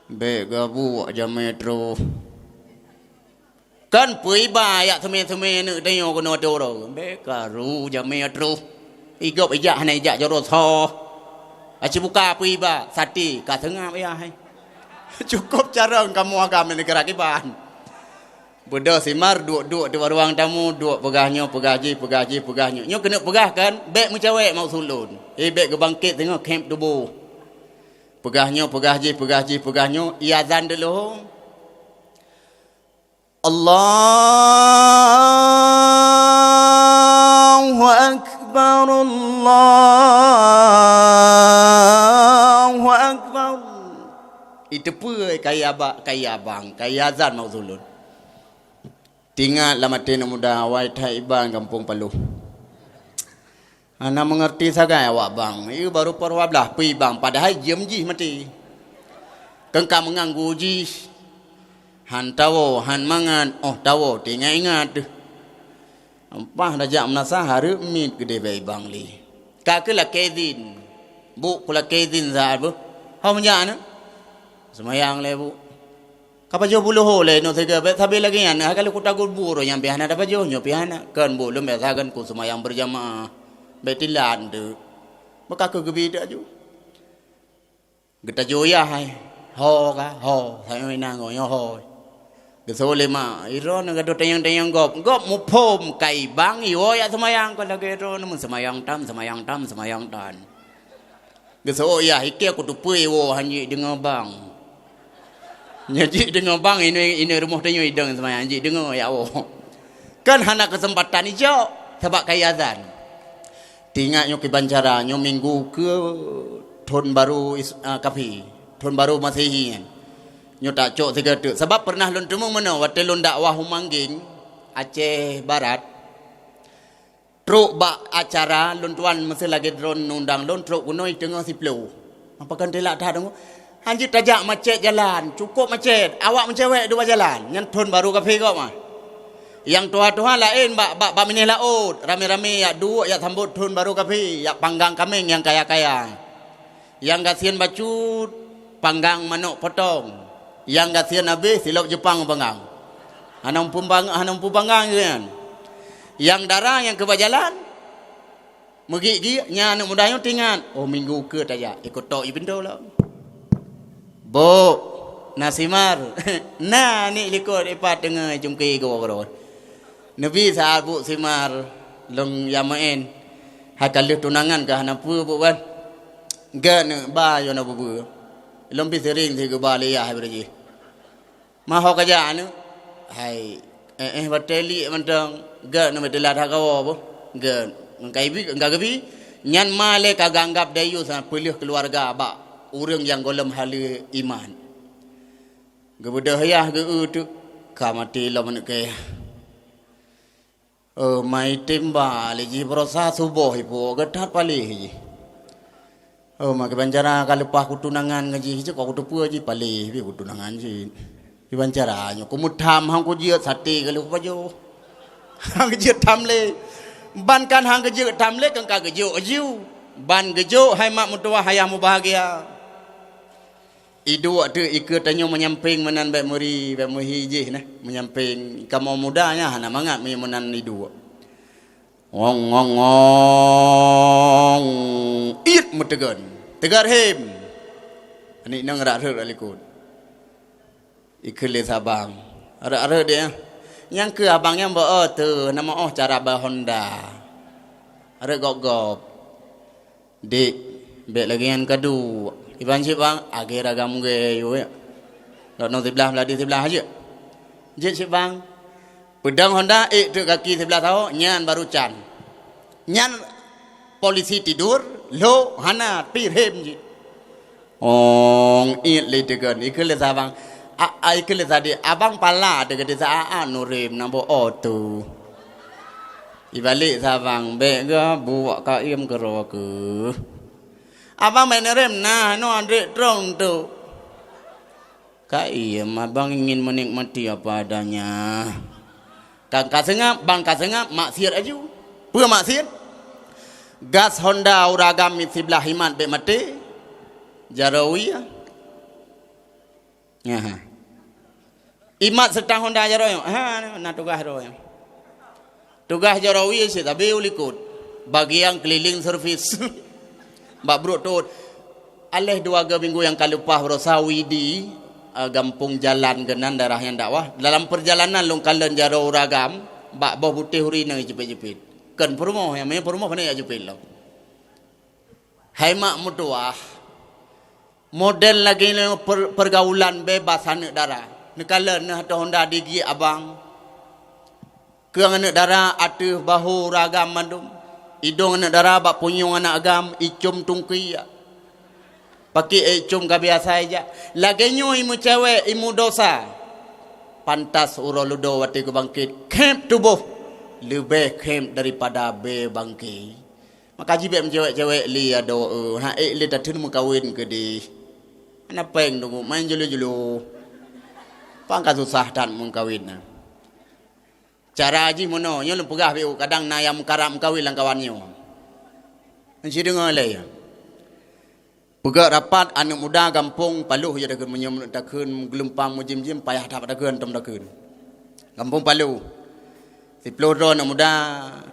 "Bék gabuek jamé troh." "Kon peue iba jak seumé-seumé aneuk tanyoe keunoe ateueh uroe?" "Bék karu jamé troh. Igob ijak hana ijak jaroe soe. Aci buka peue iba, sate ka seungab yah hai." Cukup carông kamoe agam di neugara kiban. Beudôh Simar duek-duek di ruang tamu, duek peugah nyoe, peugah jih, peugah jih, peugah nyoe. Nyoe keuneuk peugah kan, bék meucawék maksud lôn. Eh, bék geubangkét singoh khép tuboh. Peugah nyoe, peugah jih, peugah jih, peugah nyoe, iazan dulu. Allahu Akbar, Allahu Akbar. Iteupeue kaya ba-, kaya bang, kaya azan maksud lôn. Teuingat lam até aneuk muda, awai that i bang gampông Paloh. Hana meungerti sagai awak bang. Ié barô peuet dua blaih, peue bang, padahai jeuem jih maté. Keu ka meunganggu jih. Han tawoe, han mangat, óh tawoe, teuingat-ingat teuh. Ampah tajak meunasah hareuem miet keudéh bak i bang lé. Ka keu lakée idhin. Bu, kulakée idhin saát beuh. Ho meujak aneuk? Seumayang lé, Bu. Ka pajoh buluh ho lé nyoe sigoe, bék sabe lagée nyan, ka lheueh kutagun bu uroe nyan pih hana tapajoh, nyoe pih hana. Kon bu, lôn biasa kon kuseumayang beurjamaah. Bék tilat teuk. Meuka keu geubi teuk aju. Geutajoh yah hai. Ho ka, ho, sabe meunan ngon nyoe ho. Geuseuôt lé mak, "Droeneuh gadôh tanyong-tanyong gob." Gob muphom kai bang, iwoe jak seumayang, kon lagée droeneuh meuseumayang tan, seumayang tan, seumayang tan. Geuseuôt yah, ikée kuteupeue iwoe han jeuet deungoe bang. Nyoe jeuet deungoe bang, inong, inong rumoh tanyoe idong seumayang, jeuet deungoe ya Allah. Kan hana keuseumpatan ijok, sabab kaya azan. Teuingat nyoe kiban cara, nyoe minggu keu thon barô Is-, ah, kafé, thon barô Masehi nyan. Nyoe tacok sigoe teuk. Sabab peureunah lôn teumeung meunoe, watée lôn dakwah u Manggeng, Aceh Barat. Trok bak acara lôn tuan, meusé lagée droeneuh undang lôn, trok keunoe teungoh siploh. Pakon telat that deungoe? Han jeuet tajak macet jalan, cukôp macet. Awak meucawék duek bak jalan. Nyan thon barô kafé gob mah. Nyang tuha-tuha laén bak, bak, bak binéh laôt, ramé-ramé jak duek jak sambot thon barô kafé, jak panggang kaméng nyang kaya-kaya. Nyang gasien bacut, panggang manok potong. Nyang gasien abéh, silop Jeupang panggang. Hana muphom pang-, hana muphom panggang geuh nyan. Nyang dara nyang keu bak jalan, meugiek-giek, nyan aneuk muda nyoe teuingat, "Oh, minggu keu tajak, ikôt tok i pintoe lom." "Bu, na Simar?" "Na, nik likôt ipat teungoh cungké goe keudroe." Neubi saát Bu Simar lôn nyang meu'én. Hai ka lheueh tunangan ka hana peue Bu ban. Geuneuk ba yoh na bubeu. Lôn pih seuring si geuba lé yah hai beureujih. Ma ho ka jak aneuk? Hai, éh, éh, batée liek mantong. Geuneuk meutelat that kawoe boh. Geuneuk ngon ka ibi, ngon ka geubi. Nyan ma lé ka geuanggab dayus, ha, peuleueh keuluwarga bak ureuëng nyang gohlom haleue iman. Geubeudôh yah geu-eu teuk, ka maté lom aneuk kayah. Oh, mai tem ba lé jih baroesa suboh ipo geutat paléh jih. Oh, ma kiban cara ka leupah kutunangan ngon jih, cit ka kuteupeue jih paléh pih kutunangan cit. Kiban cara nyoe kumeutham han kujeuet saté ka lheueh kupajoh. Han geujeuet tham lé. Ban kan han geujeuet tham lé kan ka geujok aju. Ban geujok hai mak meutuwah ayah mubahgia. Iduek teuk ikeue tanyoe meunyampéng meunan bék meuri, bék meuhi jih nah. Meunyampéng kamoe muda nyan hana mangat meunyoe meunan iduek. Ngong, ngong, ngong. Iet meuteugon. Teugon hem. Aneuk inong rak rhot rak likot. Ikeue lé sabang. Rhot-rhot dia. Nyang keu abang nyan beu, "Oh, teuh, nama oh cara ba Honda." Rhot gop-gop. "Dek, bék lagée nyan ka duek." Iban cit bang, agée ragam gée yue. Lok nong siblah, meuladi siblah jeuet. Jeuet cit bang. Peudong Honda, ék teuk kaki siblah saho, nyan baru can. Nyan polisi tidur, lhok hana, pih rhem jih. Ong, iet lé teugon, ikeue lé sabang. A, a, ikeue lé sadek, abang pala teuh geude sa a, a, nurem na bo oto. Ibalek sabang, bék geuh buwak kaiem keudroe keuh. Abang bék neurem na, nyoe adek trong tu. Kaiem, abang ingin menikmati apa adanya. Kan ka seungab, bang ka seungab, maksiet aju. Peue maksiet? Gas Honda uragam siblah imat bék maté. Jaroe wie. Aha. Imat seutang Honda jaroe nyoe. Ha, na tugaih droe nyoe. Tugaih jaroe wie cit sabe u likot. Bagian keliling servis. Bak brok tot. Aléh dua go minggu nyang ka leupah baroesa Widi eh, gampông jalan keunan daerah nyang dakwah. Dalam peurjalanan lôn kalon jaroe ureueng agam, bak boh putéh uri nyang jipét-jipét. Kon peurumoh, nyang meunyoe peurumoh pane jak jipét lom. Hai mak meutuwah, model lagèe nyoe per-, pergaulan bebas aneuk dara. Neukalon neuh ateueh honda digiek abang. Keueng aneuk dara ateueh bahu ureueng agam mandum. Idong aneuk dara bak punyueng aneuk agam, icom tungkui jak. Pakè icom ka biasa jak. Lagèe nyoe imeucewek, imeudosa. Pantas uroe ludoe watèe geubangkét, khép tuboh leubeh khép daripada bée bangké. Maka jibek meucewek-cewek li adoe, ha ék lé tateun meukawen keudeh. Hana péng teungku, main julu-julu. Pang ka susah that meukawen na. Cara jih meunoe, nyoe lôn peugah beu, kadang na nyang meukarab meukawen lam kawan nyoe. Nyoe sideungoe lé. Peugah rapat aneuk muda gampông Paloh ya takheun, meunyoe meunurot takheun geulumpang mujim-jim payah that takheun, tom takheun. Gampông Paloh. Siploh droe aneuk muda,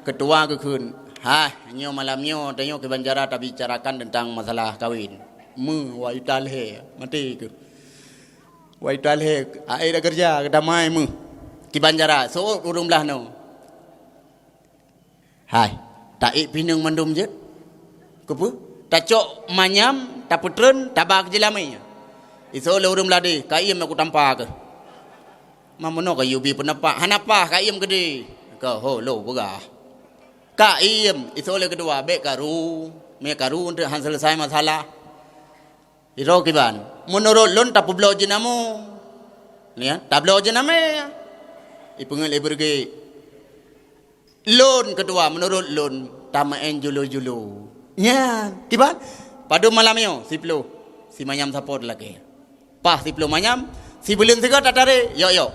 keutua geukheun, "Hai, nyoe malam nyoe, tanyoe kiban cara tabicarakan teuntang masalah kawen." Meu, wai talhée, maté keuh. Wai talhée, aé dak keureuja, keudamai meu. Kiban cara, seuôt ureueng blah nyoe. Hai, taék pineung mandum jeuet. Keupeue? Tacok manyam, tapeutreun, taba keu jeulamé. Iseuôt lé ureueng blah deh, ka iem aku tampa keuh. Mameunoe ka yubi peunapak, hana paih ka iem keudeh. Ka ho lo peugah. Ka iem, iseuôt lé keudua, bèk karu. Mé karu untuk han selesai masalah. Iro kiban, meunurot lôn tapeubloe jeunamé. Ya, tabloe jeunamé. Ipeungeut lé beureuguek. Lôn keudua, meunurot lôn, tameu'en julu-julu. Nyan, kiban? Padum malam nyoe, siploh. Si manyam sapo lakée. Paih siploh manyam, si buleuen sigoe tatarek, yok-yok.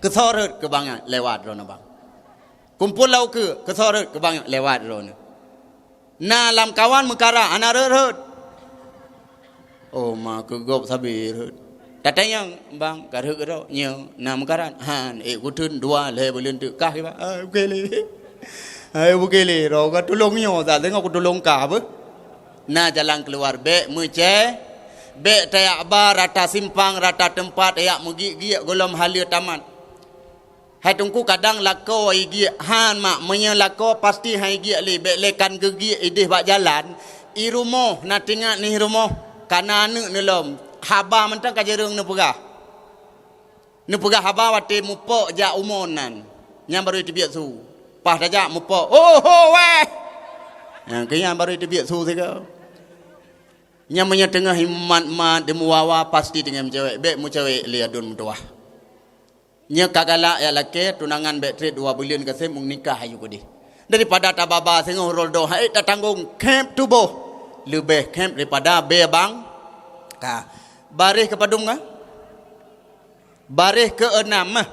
Keusoe rhot keu bang lewat droeneuh bang. Kumpul lam ukeue, keusoe rhot keu bang lewat droeneuh. Na lam kawan meukarat, hana rhot-rhot. Oh, ma keu gob sabe rhot. Tatanyong, "Bang, ka rhot keudroe?" "Nyo." "Na meukarat?" "Han, ék kuteun dua lhèe buleuen teuk kah kiban." "Ai, bukée lé. Ai, bukée lé. Roh ka tulông nyoe, tak tengok kutulông kah beuh." Na jalan keuluar, bèk meucè, bèk tajak ba rata simpang, rata teumpat, tajak meugiek-giek gohlom haleue tamat. Hai Teungku, kadang lakoe igiek, han mak, meunyoe lakoe pasti han igiek lé, bèk lé kan geugiek ideh bak jalan, i rumoh, na teuingat nyoe i rumoh, ka na aneuk neulom, haba mantong ka jareueng neupeugah. Neupeugah haba watèe mupok jak umon nan, nyan barô iteubiet su. Paih tajak mupok, "Oho wéh!" Nyan keu nyan barô iteubiet su sigoe. Nyan meunyoe teungoh imat-mat, dimeuwawa, pasti teungoh meucewek, bèk meucewek lé aduen meutuwah. Nyoe ka galak jak lakée, tunangan bèk trép dua buleuen gasem meunikah ayue keudeh. Daripada tababa singoh uroe dudoe, hai tatanggong khép tuboh, leubeh khép daripada bée bang. Ka. Baréh keupadum ka? Baréh keuenam mah.